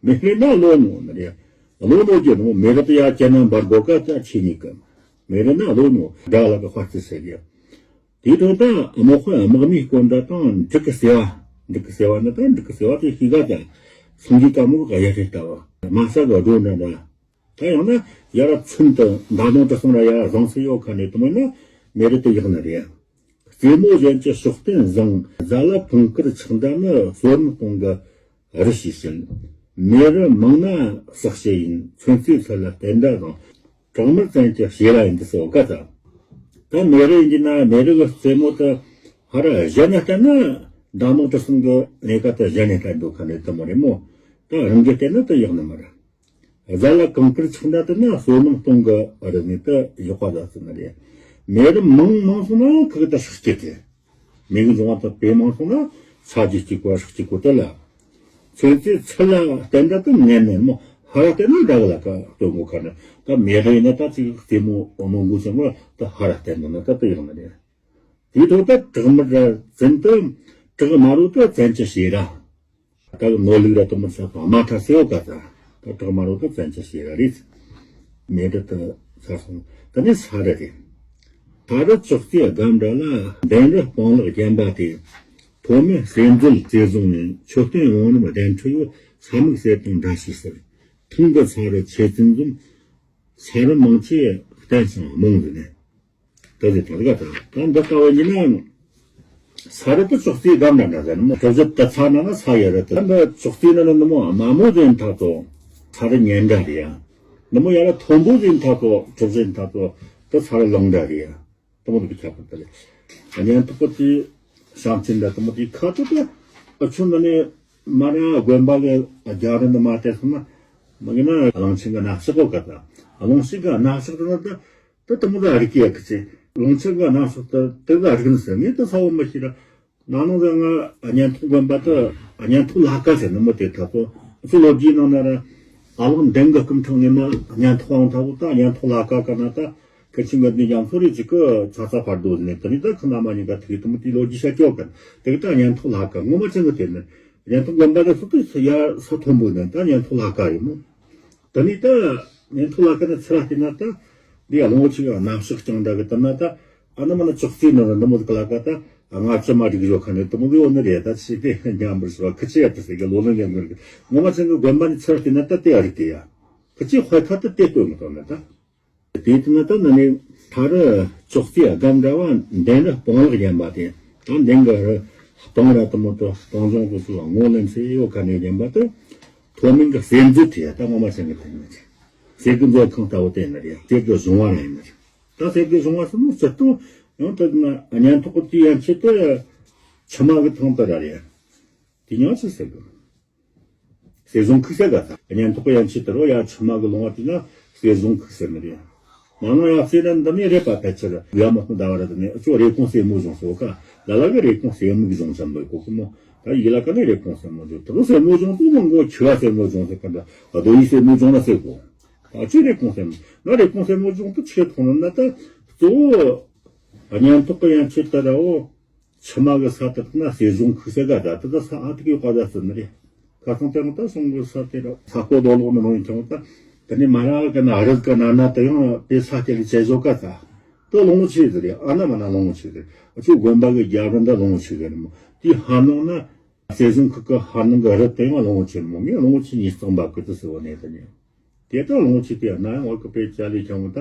མེ་ལྷོད་ན་ལོ་ནོ་ནི་རེད། ལོ་ནོ་རྒྱུ་ནོ་མེ་རི་ད་ཡ་ཅན་ན་འབར་གོ་ག་ད་ཆི་ནི་གི་མེ་རི་ན་ལོ་ནོ་དགྲ་ལ་གི་དཔའ་རྩི་ཟེར་གི་དེའི་ཐོག་ད་དམག་དཔོན་དམག་མིའི་སྐོར་འདྲ་དང་འབྲུག་གི་སེ་བ། འབྲུག་གི་སེ་བ་ནི་ད་འབྲུག་གི་སེ་བ་དེ་ཤི་ག་ད་སུང་གི་ཀ་མོ་གི་ག་ཡ་རེ་ལྟ་བ་མ་ས་གི་རྡོ་འདྲ་འདྲ། ད་ཡང་ན་ཡ་ར་ཚུན་དུ་མདའ་མོ་དྲི་སོང་ར་ཡ་བཟང་སེ་ཡོད་ཁ་ནས་དུ་མོ་ན་མེ་རི་དུ་ཡག་ནི་རེད། རྩེ་མོ་གཞན་གྱི་ཕྱོགས་བསྟན་བཟང་། རྫ་ལ་གངས་དཀར་ཆགས་འདྲ་ནི། སོ་ནམ་གཏོང་གི་རི་ཞེས་བཤད། མེ་རི་མང་ན་བསྲེག་བྱེད་ཡིན། ཚོན་རྩི་ཚུལ་ལ་བསྟན་འདྲ་བཟང་། གྲང་མར་བཙན་གྱི་བྱེ་ར་ཡིན་འདི་སོ་ག་ཚ། ད་མེ་རི་ཡིན་གྱི་ན་མེ་རི་གི་རྩེ་མོ་དུ་ཧ་ར་གཞན་ན་བསྟན་ན་མདའ་མོ་དྲི་སོང་གི་ལས་ཀ་དུ་གཞན་ནས་བསྟན་འདུག་ཁ་ནས་དུ་མོ་རེད་མོ། ད་རང་གི་བསྟན་ན་དུ་ཡག་ནི་མ་རེད། རྫ་ལ་གངས་དཀར་ཆགས་འདྲ་དུ་ན་སོ་ནམ་གཏོང་གི་རི་ནས་དུ་ཡག་པ་ལ་ཟེར་ནི་རེད། མེ་རི་མང་མང་སོང་ན་ཁུ་གི་དུ་སྲེག་སྐྱེ་དེ། མེ་གི་འབྱུང་བ་དུ་དཔེ་མང་སོང་ན་ས་རྒྱུ་གཅིག་པོ་སྲེག་གཅིག་པོ་དུ་ལ། ཚོན་རྩི་ཚུལ་ལ་བསྟན་འདྲ་དུ་ངན་ནས་མོ་ཧ་ར་བསྟན་ན་འདྲ་གི་ལ་ཀ་སྟོན་གོ་ཁ་ནས་ད་མེ་རི་ཡིན་ན་ད་ཅིག་རྩེ་མོ་འོ་མོ་འགུ་ཆེན་མོ་ད་ཧ་ར་བསྟན་འདུག་ན་ད་དུ་ཡག་ནི་རེད། དེའི་ཐོག་ཏུ་བྲག་དམར་ར་བཙན་དུ་བྲག་དམར་རོ་དུ་བཙན་གྱི་བྱེ་ར། ད་གི་ནོར་ལུག་ར་དུ་མར་ས་དང་དམར་ཁྲ་སེ་འོ་ག་ཚ། ད་བྲག་དམར་རོ་དུ་བཙན་གྱི་བྱེ་ར་རེད། མེ་འདི་དུ་ཚ་སོང་། ད་ནི་ས་རི་རེད། ས་རི་ཅོག་ཙེ་སྒམ་འདྲ་ལ། འདན་རི་སྤང་ལགས་བརྒྱན་པ་དེ། ཐོག་མའི་སེམས་མཛོད་རྩེ་བཟུང་ནས། མཆོད་རྟེན་བང་རིམ་གདན་ཁྲི་ཡོད། ས་མིག་གསེར་དང་འདྲ་ཞེས་ཟེར། ཐང་གི་ས་རུ་ཆེ་བཙུན་འཛོམས། ས་རུ་མང་ཆེ་བརྟན་ཞིང་རྨོངས་ཟེར་ནས། ད་ཟེར་ཐང་ག་ད་ད་འདི་ལྟ་བུ་ཡིན་ན། ས་རུ་དུ་ཅོག་ཙེ་སྒམ་འདྲ་འདྲ་ཟེར་ནི་མོ། གྲུ་བཞི་དུ་ཚ་ན་ན་ས་ཡ་རུ་དུ། ད་འདི་ཅོག་ཙེ་ན་ནི་མོ་དམའ་མོ་ཟེར་ཐག་ཏུ་ས་རུ་ཉན་འདྲ་རེད་ཡ། ནི་མོ་ཡ་ར་མཐོན་པོ་ཟེར་ཐག་ཏུ་གྲུ་བཞི་ཐག་ཏུ་དུ་ས་རུ་ལངས་འདྲ་རེད་ཡ། དུ་མོ་དུ་ཁྱབ་པ་དེ་རེད། ཉན་ཐོག་གི་དེ་ཤང་ཆེན་འདྲ་དུ་མོ་དེ་ཁ་ཐུག་ཏུ་ཨ་ཆུ་ན་ནི་མ་ར་དགོན་པ་གི་རྒྱ་རི་འདི་མ་བལྟས་སོང་ན། མ་གི་ན་གླང་ཆེན་གི་ནག་ཤག་གོ་ག་ད། གླང་ཆེན་གི་ནག་ཤག་དུ་ན་ད། ད་དུ་མོ་ད་རིག་གི་ཡ་གི་ཚེ། གླང་ཆེན་གི་ནག་ཤག་ད་དེ་ད་རིག་ནི་ཟེར་ངས་ད་ས་བོ་མ་ཤེས་ར། ན་ནང་ཟེར་ང་གཉན་ཐོག་དགོན་པ་ད་གཉན་ཐོག་ལྷ་ཁང་ཟེར་ནི་མོ་དེ་ད་ཚོ་ཚོ་ལོ་རྒྱུས་ནང་ན་ར། ཨ་ལགས་འདན་གི་སྐུ་ཕྲེང་ངས་མ་གཉན་ཐོག་ཨང་ཐ་བོ་ད་གཉན་ཐོག་ལྷ་ཁང་ག་ན་ད་གལ་ཆེན་གི་འདི་ཡང་ཚོ་རེ་ཅིག་གི་ཚ་ཚ་བར་དོ་ནས་དེ་ནི་ད་ཁི་ན་མ་ཉིན་ག་ཐིག་དུ་མོ་དེ་ལོ་རྒྱུས་ཤ་ཅོག་ག་དེ་གི་ད་གཉན་ཐོག་ལྷ་ཁང་ངོ་མ་ཅན་གི་དེ་ནི་གཉན་ཐོག་དགོན་པ་ད་སུ་དུ་ཡ་ས་མཐོན་པོ་ནི་ད་གཉན་ཐོག་ལྷ་ཁང་ཡིན་མོ། ད་ནི་ད་ཉན་ཐོ་ལ་ཀ་ན་ཚེ་ར་བལྟས་ན་ད། འདི་ཡ་ལོངས་ཆེ་ག་རྣམ་ཤོག་རྐྱང་འདྲ་གི་ད་ན་ད། ཨ་ན་མ་ན་ཅོག་ཙེ་ནང་ན་འདི་མོ་གི་ལ་ཀ་ད། ང་ཅི་མ་རིག་ཡོད་ཁ་ནས་འདི་མོ་གི་ཡོད་ནི་རེད། ད་ཅི་དེ་ཉམས་པར་ཞོག་ཁི་ཅི་ཡ་ད་ཟེར་གི་ལོ་ལོན་ཡང་གི་ངོ་མ་ཅན་གི་དགོན་པ་ནི་ཚེ་ར་བལྟས་ན་ད་དེ་ཡ་རིག་གི་ཡ། ཁི་ཅི་ཧོད་ཐ་ད་དེ་ལྟོས་མི་ཐོན་ན་ད། དེ་ད་ན་ད་ན་ནི་ཐ་རུ་ཅོག་ཙེ་སྒམ་འདྲ་བ་འདན་ར་སྤང་ལག་ཡན་པ་དེ། ད་འདན་ག་རུ་སྤང་ར་དུ་མོ་ཏོ་སྤང་ལྗོངས་སུ་སུ་ངོ་ལེན་སེ་ཡོད་ཁ་ནས་ཡན་པ་ད། མཐོ་དམན་གྱི་གསེར་མཛོད་དེ་ད་ངོ་མ་ཅན་གྱི་དེ་ཡིན་ན་ཅིག་གསེར་གྱི་མཛོད་ཁང་ལྟ་བུ་དེ་ཡིན་ན་རེད། གསེར་གྱི་གཞུང་བ་ར་ཡིན་ན་རེད། ད་གསེར་གྱི་གཞུང་བ་སོ་མོ་སྤྱིར་བཏང་ཡང་དེ་ན་གཉན་ཐོག་གི་དུས་ཡན་ཆད་དུ་ཕྱི་མ་གི་ཐང་དུ་ར་རེད། དེ་ཡང་ཅི་ཟེར་གི། གསེར་གཞོང་ཁུག་ཟེར་ག་ད་གཉན་ཐོག་གི་ཡན་ཆད་དུ་རོ་ཡ་ཕྱི་མ་གི་ལུང་བ་དེ་ན་གསེར་གཞོང་ཁུག་ཟེར་ནི་རེད། མ་ནོ་ཡ་གསེར་ར་འདི་ནི་རེད་པ་ཕལ་ཆེར་ཡ་མ་སྟོན་ཟླ་བ་ར་དེ་ནི་ཨ་ཅོ་རེ་ཀོང་གསེར་མོ་གཞོང་ཟེར་བ་ཀ་ལ་ལ་གི་རེ་ཀོང་གསེར་མིག་གཞོང་ཙམ་ལོས་གོ་གི་མོ། ད་ཡི་ལ་ཀ་ནི་རེ་ཀོང་གསེར་མོ་གཞོང་དུ་གསེར་མོ་གཞོང་དུ་མང་གོ་ཆུ་བ་གསེར་མོ་གཞོང་ཟེར་ག་འདྲ་རྡོ་ཡི་གསེར་མོ་གཞོང་ན་ཟེར་གོ། ཨ་ཅོ་རེ་ཀོང་གསེར་མོ་ན་རེ་ཀོང་གསེར་མོ་གཞོང་དུ་ཆེ་མཐོང་ན་ད་གཙོ་བོ་གཉན་ཐོག་གི་ཡན་ཆད་ད་ར་འོ། ཕྱི་མ་གི་ས་དེ་ན་གསེར་གཞོང་ཁུག་ཟེར་ག་ད་དེ་ད་ས་ཨ་ཐུག་གི་བཀའ་ཟ་ཟེར་ནི་རེད། ཁ་སང་དེ་ང་ད་སོང་གི་ས་དེ་ར་ས་ཁོ་རྡོ་ལོག་ནི་མང་ཡིན་ཀྱང་ད་དེ་ནི་མ་ར་ག་ན་རི་ག་ན་ན་དེ་ཡང་དེ་ས་སྐྱ་གི་བྱེད་བཟོ་ག་ད་དེ་ལོངས་ཆེ་ཟེར་རེད། ཨ་ན་མ་ན་ལོངས་ཆེ་ཟེར། ཨ་ཆུ་དགོན་པ་གི་རྒྱབ་རི་འདི་ལོངས་ཆེ་ཟེར་མོ། དེ་ཧ་ནང་ན་གསེར་གཞོང་ཁུག་གི་ཧ་ནང་གི་རི་དེ་ཡང་ལོངས་ཆེ་མོ། ངས་ལོངས་ཆེ་ཉིས་སྟོང་འབབ་གི་དེ་ཟེར་བ་ནས་དེ་ནི། དེ་ལྟར་ལོངས་སྤྱོད་དེ་ཡང་ན་ཡང་བ་གི་པའི་ཅ་ལས་ཀྱང་བ་ད་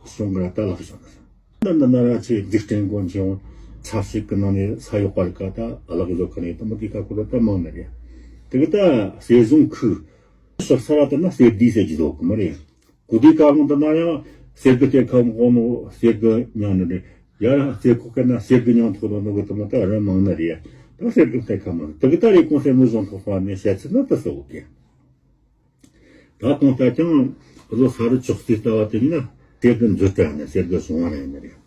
གསུང་གི་ར་ད་ལག་བྱུང་། འདི་འདི་ན་ར་ཆེ་འཇིག་རྟེན་མགོན་ཆེན་ཚ་ཞིག་གི་ནང་ནས་ས་ཡོག་པར་ཀ་ད་ལག་བཟོ་གི་ནས་དུ་མ་དེ་ཁ་ཁོ་ར་ད་མང་ནི་རེད། དེ་གི་ད་གསེར་གཞོང་ཁུག་ཤོག་ས་ར་ད་ན་གསེར་ལྡེ་ཟེར་གྱི་བཟོ་གི་མ་རེད། གུ་དེ་ཀ་ལོང་ད་ན་ཡང་གསེར་གི་གཏེར་ཁ་མགོ་ནོ་གསེར་གི་མྱང་ནི་རེད། ཡ་ར་གསེར་ཁོག་གི་ན་གསེར་གི་མྱང་ཐོག་ནོ་གི་དུ་མ་ད་ར་མང་ནི་རེད། ད་གསེར་གི་གཏེར་ཁ་མང་དེ་གི་ད་རེ་གོང་གསེར་མོ་གཞོང་ཐོག་ས་ནས་བཤད་ཚུལ་ན་ད་སོ་གི། ད་གང་ལྟར་ཀྱང་བློ་ས་རུ་ཅོག་ཙེ་ལྟ་བ་དེ་ཡིན་ན་གསེར་གྱི་མཛོད་འདྲ་ནས་གསེར་གྱི་གཞུང་བ་ར་ཡིན་ནི་རེད།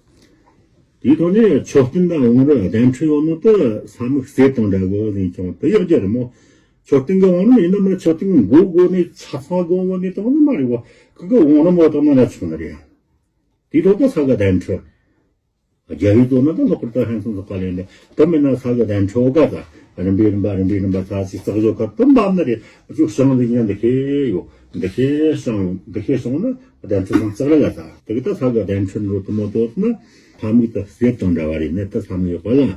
དེའི་ཐོག་ནས་མཆོད་རྟེན་དང་བང་རི་གདན་ཁྲི་ཡོད་ནོ་དེ་ས་མིག་གསེར་དང་འདྲ་གི་ཡིན་ཀྱང་དེ་ཡག་རྒྱུ་རེད་མོ། མཆོད་རྟེན་གྱི་བང་རི་ཡིན་ན་མ་མཆོད་རྟེན་མགོ་སྒོ་ནས་ཆ་ཚང་སྒོ་བོ་ནས་དང་ནི་མ་རེད་བ། ཁི་གི་བང་རི་མོ་དང་ན་ན་ཆུང་ནི་རེད། དེའི་ཐོག་ཏུ་ས་གི་གདན་ཁྲི། རྒྱལ་བའི་དོན་ན་ད་ལྷག་པར་ད་ཧན་སོང་ཚོ་ཁ་ལེན་ནས་དུ་མིན་ན་ས་གི་གདན་ཁྲི་འོ་ག་ད་རིམ་པས་རིམ་པ་རིམ་པས་རིམ་པ་ཚ་ཞིག་བརྩེགས་བཟོ་ཁ་དུ་འབབ་ནི་རེད། ཅུ་ཤང་འདི་ཉན་འདི་ཁེ་ཡོ་འདི་ཁེ་ཤང་འདི་ཁེ་སོང་ན་གདན་ཁྲི་སང་བརྩེགས་ར་ལ་ད་དེ་གི་ད་ས་གི་གདན་ཁྲི་འགྲོ་དུ་མོ་དོ་ན་ཐ་མིག་ད་གསེར་དང་འདྲ་བ་རེད་ནས་ད་ཐ་མིག་ཡོད་པ་ལ།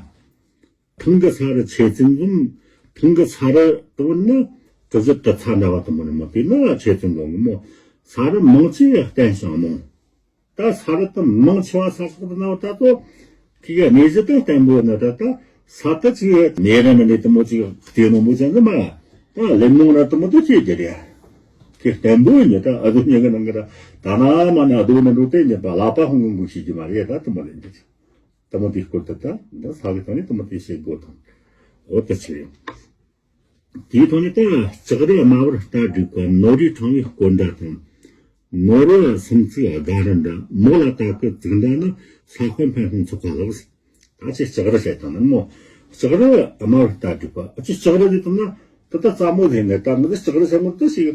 ཐང་གི་ས་རུ་ཆེ་བཙུན་འཛོམས། ཐང་གི་ས་རུ་དུ་ན་གྲུ་བཞི་དུ་ཚ་འདྲ་བ་དུ་མོ་ནི་མོ་དེ་ན་ཆེ་བཙུན་འཛོམས་གི་མོ། ས་རུ་མང་ཆེ་བརྟན་ཞིང་རྨོངས། ད་ས་རུ་དུ་མང་ཆེ་བ་ས་ཕྱོགས་དུ་ན་བ་ད་ཚོ་ཁི་ག་གནས་གཞི་དང་བརྟན་པོ་ན་ད་ད་ས་དུ་ཅི་མེ་ར་ན་ནི་དུ་མོ་ཅི་གཏེ་ནོ་མོ་ཅན་དུ་མ་ད་ལེ་མོང་ར་དུ་མོ་དུ་ཅི་རྒྱུ་རེད། ཁི་བརྟན་པོ་ཡིན་ད་ཨ་དུ་ཉེ་གི་ནང་གི་ད་ད་ན་མ་ན་ཨ་དུ་ན་འགྲོ་དེ་ཉེ་པ་ལ་པ་ཧོང་གི་ཤི་རྒྱུ་མ་རེད། ད་དུ་མོ་ལེན་རྒྱུ་དུ་མོ་དེ་སྐོར་དུ་ད་ད་ས་གི་ཐོག་ནས་དུ་མོ་དེ་བཤད་དགོས་དང་འོ་ད་ཆི་ཡོང་། དེའི་ཐོག་ནས་ད་ལྕགས་རི་དམར་བོར་རྟ་བསྒྲིགས་པ། ནོར་རི་ཕྲེང་བའི་སྐོར་འདྲ་དང་། ནོར་བུ་སུམ་བརྩེགས་སྒ་རི་འདྲ། མོ་ལ་ལྟ་སྐུལ་བཙུགས་འདྲ་ནི་ས་དཔོན་ཕན་ཚུན་ཚོགས་པ་ལགས། ད་ཅི་ལྕགས་རི་བཤད་དང་ནི་མོ། ལྕགས་རི་དམར་བོར་རྟ་བསྒྲིགས་པ། ཨ་ཅི་ལྕགས་རི་ཟེར་དང་ན་ད་ད་རྩ་མོ་ཟེར་ནས་ད་ང་ཚོ་ལྕགས་རི་ཟེར་མོ་ད་ཞིག་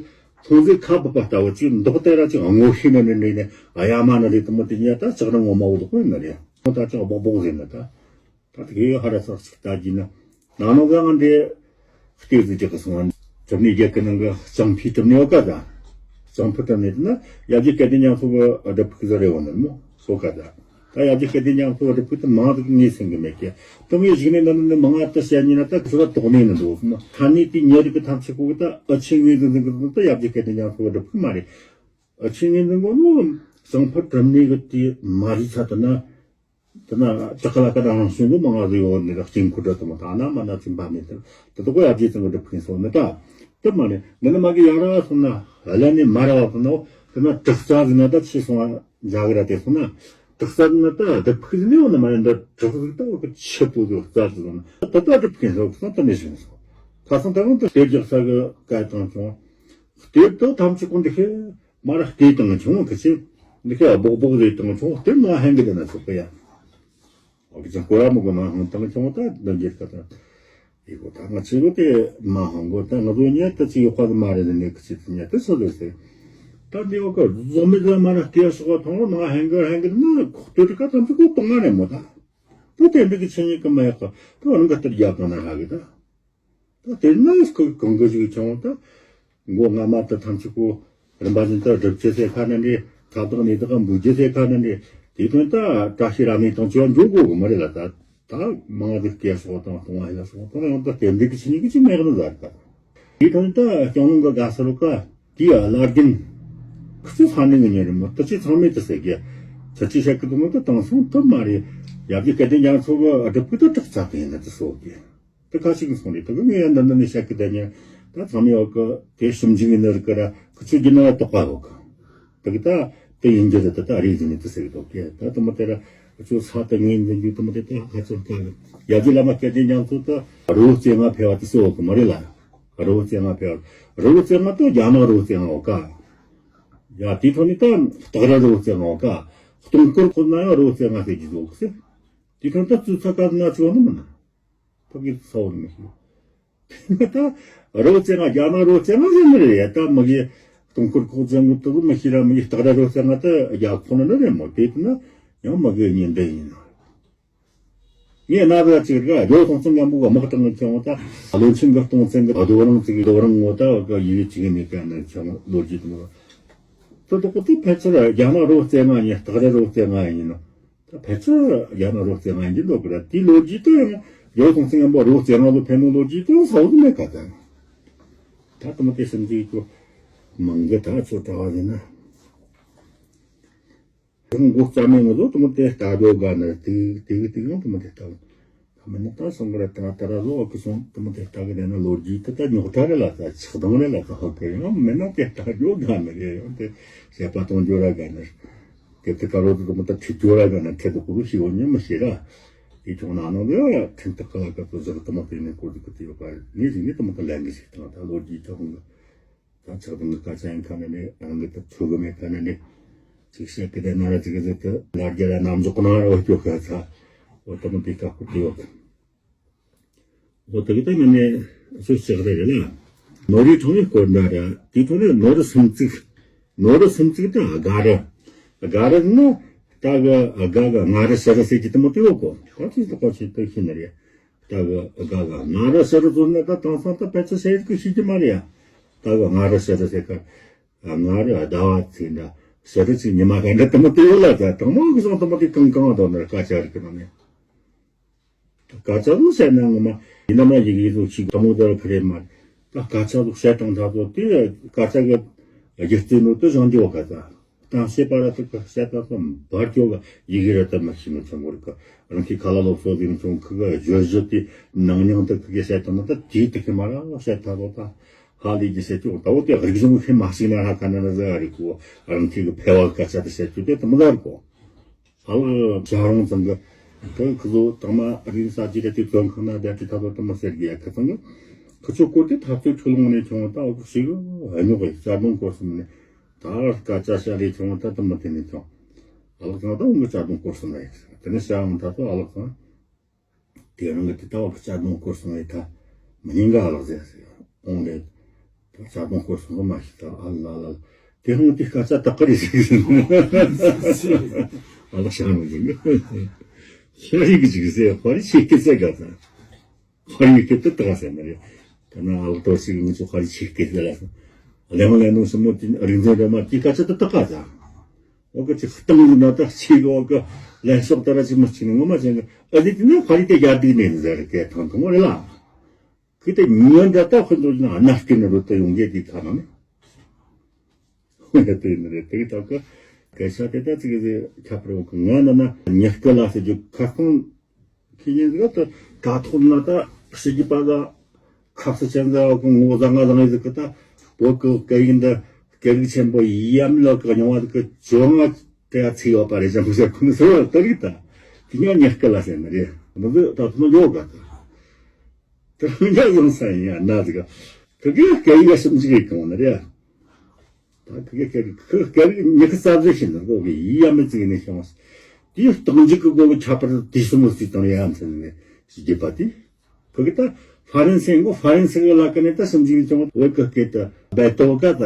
ཐོན་རྫས་ཁ་བབས་པ་ལྟ་བུ་ཅིག་མདོག་དེ་ར་ཅིག་སྔོ་ཤིང་ནི་ནི་ནི་ནི་ཨ་ཡ་མ་ནི་རེད། དུ་མོ་དེ་ཉལ་ད་ལྕགས་རི་ངོ་མ་བོ་དུ་ཁོ་ཡིན་ནི་རེད། མོ་ད་ཅིག་སྦོག་སྦོག་ཟེར་ནི་ད། ད་དེ་གའི་ཧ་ར་ཚག་ཅིག་ལྟ་རྒྱུ་ན། ནང་ནང་ག་ང་འདི་སྟེགས་ཟིག་ཅིག་གི་སོང་བ། གྲུབ་གནས་རྒྱལ་ཁབ་ནང་གི་ལྕང་ཕུའི་གྲུབ་གནས་ཡོད་ཀ་ད། ལྕང་ཕུ་གྲུབ་གནས་དེ་ན་ཡབ་རྗེ་སྐལ་ལྡན་མཉམ་སོང་གི་སྒྲུབ་ཕུག་ཟིག་རེད་འོ་ནི་མོ་སོ་ཀ་ད། ད་ཡབ་རྗེ་སྐལ་ལྡན་རྒྱ་མཚོ་སྒྲུབ་ཕུག་ད་མང་ཟིག་ངོས་ཟིན་གི་མེད་ཀི། ད་ངས་གཞུག་ནས་འདི་ནི་མང་ང་ད་བཤད་ཉན་ན་ད་ཁྱོད་ལ་དོགས་ནས་ནི་འདུག་ཐ་ནས་དེ་ཉེ་རིགས་ཀྱི་ཐམས་ཅད་གོ་གི། ད་ཨ་ཆེ་ངོས་ཟིན་ཟིན་གི་འདུག་ད་ཡབ་རྗེ་སྐལ་ལྡན་རྒྱ་མཚོ་སྒྲུབ་ཕུག་མ་རེད། ཨ་ཆེ་ངོས་ཟིན་གོ་ནོ་ཟངས་ཕུར་གྲུབ་གནས་གི་དེ་མ་རིག་ཚ་ད་ན། དེ་ན་བྲག་ལ་ཀ་དང་ཤིང་གི་མང་ང་ཟིག་ཡོད་ནི་ར་སྐྱིན་ཁུ་འདྲ་དུ་མ་ད་ན་མ་ན་ཅིན་པ་ནི་དེ་དེ་དོ་གོ་ཡབ་རྗེ་ཚང་གི་སྒྲུབ་ཕུག་སོང་ནི་ད། དེ་མ་ནི་འདི་ནི་མ་གི་ཡང་ར་སོང་ན་ལ་ནི་མ་ར་བ་སོང་ན་དེ་ན་དྲག་རྩ་ཟིན་ན་ད་ཆི་སོང་བ། འཇའ་གི་ར་དེ་སོང་ན། དྲག་རྩ་ན་ད་སྒྲུབ་ཕུག་ནི་ཡོད་ན་མ་ནི་འདི་དྲག་རྩ་ད་བ་གི་ཆེ་པོ་དུ་རྩ་དུ་སོང་ན་ད་ད་སྒྲུབ་ཕུག་སོང་ད་ནི་བཞིན་སོང་། ཁ་སང་ད་རུང་དུ་གཏེར་རྒྱག་ས་གི་སྐད་བཏང་བྱུང་། གཏེར་དུ་ཐམས་ཅད་ཀུན་འདི་ཤེས་མ་ར་སྐད་བཏང་བྱུང་གི་ཆེ། འདི་ཤེས་སྦོག་སྦོག་རེ་བཏང་བྱུང་གཏེར་ན་ཧན་གི་དེ་ན་ཆོག་གི་ཡ། ཨོ་ཀི་ཅང་སྐོར་ར་མི་དགོས་ན་ཧང་བཏང་བྱུང་ད་འདི་འགྱེད་ཀ་ད། ཡི་གོ་ད་ང་ཚོས་གོ་དེ་མ་ཧང་གོ་ད་ང་ཚོ་ཉལ་ད་ཅི་ཡོད་པ་མ་རེད་ནས་ཁི་ཆི་ཉལ་ད་ཚོ་ལོས་ཟེར། ད་འདི་འོ་ཀ་བཟོ་མི་ད་མ་ན་སྐད་སོགས་མཐོང་ན་ཧན་གི་ཧན་གི་ན་ཁོག་ཏུ་ཀ་ཙམ་ཅིག་གོ་གཏོང་ང་རེད་མོ་ད། ད་དེ་འདྲ་གི་ཆི་ཉིད་ཀ་མ་ཡག་ག་ད་རང་ག་ལྟར་རྒྱག་གང་ན་ཧ་གི་ད། ད་དེ་ན་ཁོ་གང་གི་ཞིག་བྱུང་ད། མགོ་རྔ་མ་ད་ཐམས་ཅད་ཀོ་རིམ་པ་བཞིན་དུ་སྒྲུབ་ཆུ་ཟེར་ཁ་ན་འདྲེ། ཐབ་དང་ནས་དག་འབུལ་རྒྱུ་ཟེར་ཁ་ན་འདྲེ། དེ་དོན་ད་བཀྲ་ཤིས་རབ་གནས་དང་བཅས་འཇོག་དགོས་གི་མ་རེད་ལ། ད་ད་མང་ང་དེ་སྐད་སོགས་དང་གཏོང་བ་ཡིན་ལ་སོགས་དང་ཡང་ད་རྟེན་འབྲེལ་གྱི་ཆི་ཉིད་ཀྱི་ཆི་མེད་གི་ཟེར་ད། དེ་དོན་ད་སྐྱོང་ལུང་གི་དགའ་ས་རུ་ཀ་དེའི་བླ་རྒན་ཁི་ཚོ་ས་ནས་ངི་ཉོ་རེད་མོ། ད་ཅི་ཚང་མས་དེ་ཟེར་གི་ཆ་ཅི་བཤད་གི་འདུག་མོ། ད་དེང་སང་ད་མ་རེད། ཡབ་རྗེ་སྐལ་ལྡན་རྒྱ་མཚོ་གི་སྒྲུབ་ཕུག་ད་དྲག་ཚ་གི་ཡིན་ན་དེ་སོགས་གི། ད་ཁ་ཅིག་གི་སོང་རེད། ད་གི་ངས་ཡང་འདི་འདི་ནས་བཤད་གི་བསྡད་ཉན། ད་ཚང་མས་འོ་གི་དེ་ཞིབ་འཇུག་ཡིན་ནི་རིག་གི་ར་ཁི་ཆོས་རྒྱུ་ནོར་དོགས་པ་འོ་གི། ད་གི་ད་དེ་ཡིན་རྒྱུ་རེད། ད་ད་རེད་ཟིན་ནས་དེ་ཟེར་གི་འདུག་གི། ད་དུ་མ་དེ་ར་ཁི་ཆོ་ས་ད་ངས་འཛིན་རྒྱུ་དུ་མ་དེ་ད་ཁ་ཆོ་ད་གི་ཡ་གི་བླ་མ་སྐལ་ལྡན་རྒྱ་མཚོ་ད་རི་བོ་རྩེ་ལྔ་ཕེབས་པ་དེ་སོ་འོ་གི་མ་རེད་ལ། རི་བོ་རྩེ་ལྔ་ཕེབས་པ་རི་བོ་རྩེ་ལྔ་ད་རྒྱ་ནག་རི་བོ་རྩེ་ལྔ་འོ་ག། ཡ་དེ་ཐོག་ནས་ད་སྟག་ར་རི་བོ་རྩེ་ལྔ་འོ་ག། སྟོང་སྐོར་ཁོ་ན་ཡང་རི་བོ་རྩེ་ལྔ་ཟེར་གི་འདུག་གི་ཟེར། དེ་ཐོག་ད་ཙུ་ཚ་ཀ་ན་ཆོ་ནི་མིན་ན། ཕ་གི་ཚ་བོ་ནི་མི་ཤེས། ད་རོ་ཙེ་ང་རྒྱ་ནག་རོ་ཙེ་ང་ཟེར་ནི་རེད། ད་མ་གི་སྟོང་སྐོར་ཁོག་ཙེ་ང་དུ་མི་ཤེས་ར། མ་གི་སྟག་ར་རོ་ཙེ་ང་ད་རྒྱ་ཁོ་ན་ནི་རེད་མོ། དེ་དུ་ན་ཡང་མ་གི་ཉིན་འདི་ཡིན་ན། ངས་ན་ཟ་ཅིག་ར་རྒྱོ་སོང་ཙང་ང་མུ་ག་མག་དང་ང་ཁྱོད་ད་བློན་ཆེན་གི་སྟོང་ཙེ་གི་རྡོ་རིང་ཙིག་རྡོ་རིང་ངོ་ད་ག་ཡི་གེ་ཅིག་ནི་ག་ན་ཁྱོད་ལོ་རྒྱུས་དུ་མོ། ད་དོ་ཀོ་དེ་ཕལ་ཆེར་རྒྱ་ནག་རོ་ཙེ་ང་ཡིན། སྟག་ར་རོ་ཙེ་ང་ཡིན་ནོ། ད་ཕལ་ཆེར་རྒྱ་ནག་རོ་ཙེ་ང་ཡིན་གྱི་འདུག་གི་ར། དེའི་ལོ་རྒྱུས་དུ་ཡང་ཡོད་སོང་ཙང་ཡང་པོ་རོ་ཙེ་ང་ལོ་ཕན་ནོ་ལོ་རྒྱུས་དུ་ཡང་ས་འོག་ཏུ་མེད་ཀ་ད། ད་དུ་མ་དེ་སེམས་ཀྱི་ཀོ་མང་གི་ད་ཚོ་གྲྭ་བ་ཡིན་ན། དེ་མགོ་རྩ་མེད་ངོ་ལོ་དུ་མ་དེ་ལྟ་རྒྱོ་ག་ན་དེ་དེ་གི་དེ་ཡང་དུ་མ་དེ་ལྟ། ཁ་མ་ནི་ད་སོང་གི་ར་ད་ད་ར་ལོ་ཨ་ཁུ་སོང་དུ་མ་དེ་ལྟ་གི་རེད་ན་ལོ་རྒྱུས་དེ་ད་རྙོག་དྲ་རེད་ལ། ད་ཆགས་སྡང་རེད་ལ། ད་ཧོ་གི་ཡང་མེད་ན་དེ་ལྟ་རྒྱོ་ག་ན་རེད། ཡང་དེ་བཤད་པ་གཏོང་རྒྱོ་ར་ག་ན་རེད། དེབ་དེ་དཀར་པོ་དེ་དུ་མ་ད་ཁྲིད་རྒྱུ་ར་ག་ན་ཁྲིད་དུ་ཁོ་ཤི་འོ་ཉི་མ་ཤི་ར། དེ་ཆུང་ན་ནང་དུ་ཡང་ཁྲིད་དུ་ཁ་ལ་ཁ་ཏུ་ཟུར་དུ་མ་དེ་ནས་སྐོར་དུ་ཁུ་དུ་ཡོད་པ་ངས་ཟིན་ནས་དུ་མ་ད་ལན་གི་ཞིག་དང་ད་ལོ་རྒྱུས་ཐོག་ནས་ད་ཆགས་དང་གི་སྐད་ཆ་ཡིན་ཁ་ན་ནས་རང་གི་ད་ཚུགས་གི་མེད་ཁ་ན་ནས་ཅིག་བཤད་གི་དེ་ན་ར་ཅིག་གི་ཟིག་ཏུ་ལ་རྒྱ་ལ་ནམ་འཇོག་གི་ན་ར་བ་སྐྱོ་ཁ་ཚ་འོ་དུ་མ་དེ་ཁ་ཁུ་དུ་ཡོད། འོ་དེ་གི་ད་ནི་ནི་སུ་ཞིག་རེད་ལ། ནོར་རི་ཁྲོམ་ནི་སྐོར་འདྲ་ར། དེ་ཁྲོད་ནས་ནོར་རི་སུམ་བརྩེགས། ནོར་རི་སུམ་བརྩེགས་ད་སྒ་རི། སྒ་རི་ནི་ད་གི་སྒ་གི་མངའ་རི་ཕྱི་རི་ཟེར་གྱི་དེ་མོ་དེ་ཡོད་གོ། ཁོ་ཚོས་ད་ཁོ་ཚོས་ད་ཤེས་ནི་རེད། ད་གི་སྒ་གི་མངའ་རི་ཕྱི་རི་ཚོ་ནི་ད་དེང་སང་ད་ཕལ་ཆེར་ཤེས་གི་ཤེས་ཀྱི་མ་རེད་ཡ། ད་གི་མངའ་རི་ཕྱི་རི་ཟེར་གི་མངའ་རི་ཟླ་བ་ཚེས་འདྲ། ཕྱི་རི་ཚེས་ཉི་མ་ག་འདྲ་དེ་མོ་དེ་ཡོད་ལ། ད་དང་མོ་གི་སང་དེ་མོ་དེ་གང་གང་དང་ནི་སྐད་ཆ་རིག་གི་ནང་ནས། སྐད་ཆ་ལུགས་བཤད་ན་ངོ་མ་ཡིན་ན་མ་ཡི་གེ་ལུགས་ཤིག་དམ་བོ་དར་ཁ་རེ་མ། ད་སྐད་ཆ་ལུགས་བཤད་སྟངས་ད་ཚོ་དེ་སྐད་ཆ་གི་སྒྱུ་རྩལ་ནོ་དེ་བཞེངས་རྒྱུ་བ་ག་ད། ད་བཤད་པ་ར་ཐུག་གི་བཤད་སྟངས་སུ་འབར་རྒྱུ་གི་ཡི་གེ་ར་ད་མ་ཤེས་ནོ་ཆུང་གོ་རིག་གི། རང་གི་ཁ་ལ་སློབ་གསོ་དེ་ནི་ཆུང་ཁུ་གི་བརྗོད་གཞི་དེ་ནང་ཉང་དུ་ཁུ་གི་བཤད་སྟངས་ན་ད་དེའི་དུ་ཁི་མ་ར་བཤད་ད་ཚོ་ད་ཧ་ལས་ཀྱི་བཤད་རྒྱུ་ད་བོ་དེ་རིག་གཞུང་ཁི་མ་ཤེས་ན་ཧ་ག་ན་ན་ཟ་རིག་གོ། རང་གི་གི་ཕལ་བ་སྐད་ཆ་དེ་བཤད་རྒྱུ་དེ་དུ་མི་ལ་རིག་གོ། ཨ་ལགས་ཞང་རོང་ཚང་གི་ཁོ་ཁོ་ཚོ་དང་མ་རིན་ས་ཅི་རེད་དེ་བཙོན་ཁང་ན་བསྡད་དེ་ད་དོ་དུ་མ་ཟེར་གི་ཡ། ཁ་ཚང་གི་ཁོ་ཚོ་སྐོར་དེ་འཐབ་རྩོད་ཁྲོད་ལུང་ནས་བྱུང་བ་ད་འོ་ཞིག་ཨ་ཉོག་གི་རྩ་དོན་སྐོར་གསུམ་ནས་ད་སྐད་ཆ་བཤད་རེ་བྱུང་བ་ད་དུ་མ་དེ་ནས་བྱུང་། ཨ་ལགས་ཚང་ད་འོ་མི་རྩ་དོན་སྐོར་གསུམ་རེད། དེ་ནས་ཞང་ད་དོ་ཨ་ལགས་ཚང་། དེ་རང་གི་དེ་ལྟ་བུ་གི་རྩ་དོན་སྐོར་སོང་བས་ད་མི་ཉན་ག་ལགས་ཟེར་ཟེར་གོང་ལས་ད་རྩ་དོན་སྐོར་སོང་གི་མ་ཤི་ད་ཨ་ལ་ལ་དེ་རང་དེ་སྐད་ཆ་དག་གི་རེད་ཟེར་ཨ་ལགས་ཤ་མི་ཟིན་ཤ་རིག་གི་ཅིག་ཟེར་ཧོ་རི་ཆེ་སྐད་ཟེར་ག་ད་ཧོ་རི་སྐད་དུ་དག་ཟེར་ནི་རེད། ད་ན་ཨ་ལགས་དོ་ཞིག་ང་ཚོ་ཧོ་རི་ཆེ་སྐད་ཟེར་ལ་ལེ་མ་ལེ་ནོ་སི་མོ་དེ་རིག་འཛིན་རེ་མ་དེ་སྐད་ཆ་དུ་དག་ག་ད། འོ་གི་ཅིག་གཏིང་ཟིན་ན་ད་ཆེ་གི་འོ་གི་ལན་ཤོག་ད་ར་ཅིག་མི་ཆེ་ནི་ངོ་མ་ཅན་གི་ཨ་ཟི་དེ་ནི་ཕ་རི་དེ་རྒྱ་སྡིག་ནས་ཟེར་གི་ཐང་ཐང་རེད་ལ། ཁི་དེ་ཉོན་འདྲ་ད་ཁོ་ཚོ་ན་གནའ་སྐད་ནི་རུ་ཏི་ཡོང་གི་དེ་ཁ་ན་ནི། ཧོ་ཡ་དེ་ནི་རེད་དེ་གི་ཐང་གི་སྐད་ཆ་དེ་ད་ཅིག་གི་ཁྱབ་རོག་གི་ང་ན་ན་ཉག་སྐད་ལ་ཟེར་རྒྱུ་ཁ་སྟོང་ཁྱི་ཉན་ཟིག་ད་ད་ཐོག་ན་ད་ཞི་རྒྱུ་པ་ད། ཁ་ས་ཅན་ཟ་བ་གི་ངོ་བཟང་ང་བཟང་ཡི་ཟིག་གི་ད་བོད་གི་སྐད་ཡིག་འདི་སྐད་རིགས་ཆེན་པོ་ཡམ་ལ་གི་རྙིང་བ་ཟིག་གི་བཅོ་ལྔ་དེ་ཡ་ཚིག་ཡོད་པ་རེད་ཅང་མི་ཤེས་ཁོ་ནི་ཟེར་བ་ལྟ་རིག་ད་དེ་ཉག་ཉག་སྐད་ལ་ཟེར་ནི་རེད་མི་ཟིག་ད་ཐོག་མ་ཡོད་ག་ད་དེ་ཉག་བཟང་ས་ཡིན་ཡ་ན་ཟིག་གི་གི་སྐད་ཡིག་ཞིབ་འཇུག་གི་གང་ནི་རེད། ད་ཁི་གེ་ཁེ་ཁི་ཁེ་མྱི་ཁི་རྩ་བཟོ་ཤེས་ན་གོ་གི་ཡི་ཡ་མི་ཙི་གི་ནས་ཤོང་། དེའི་སྟོང་འཇིག་གི་གོ་གི་ཁྱད་པར་དུས་གསུམ་ལ་སྲིད་དང་ཡ་མཚན་ནས་བརྗེད་པ་དེ། ཁི་གེ་ད་ཧྥ་རན་སི་གོ་ཧྥ་རན་སི་གི་ལ་ཀ་ནས་ད་སུམ་ཅིག་ཅུང་བོད་གི་སྐད་དུ་བེ་ཏོ་ཀ་ད་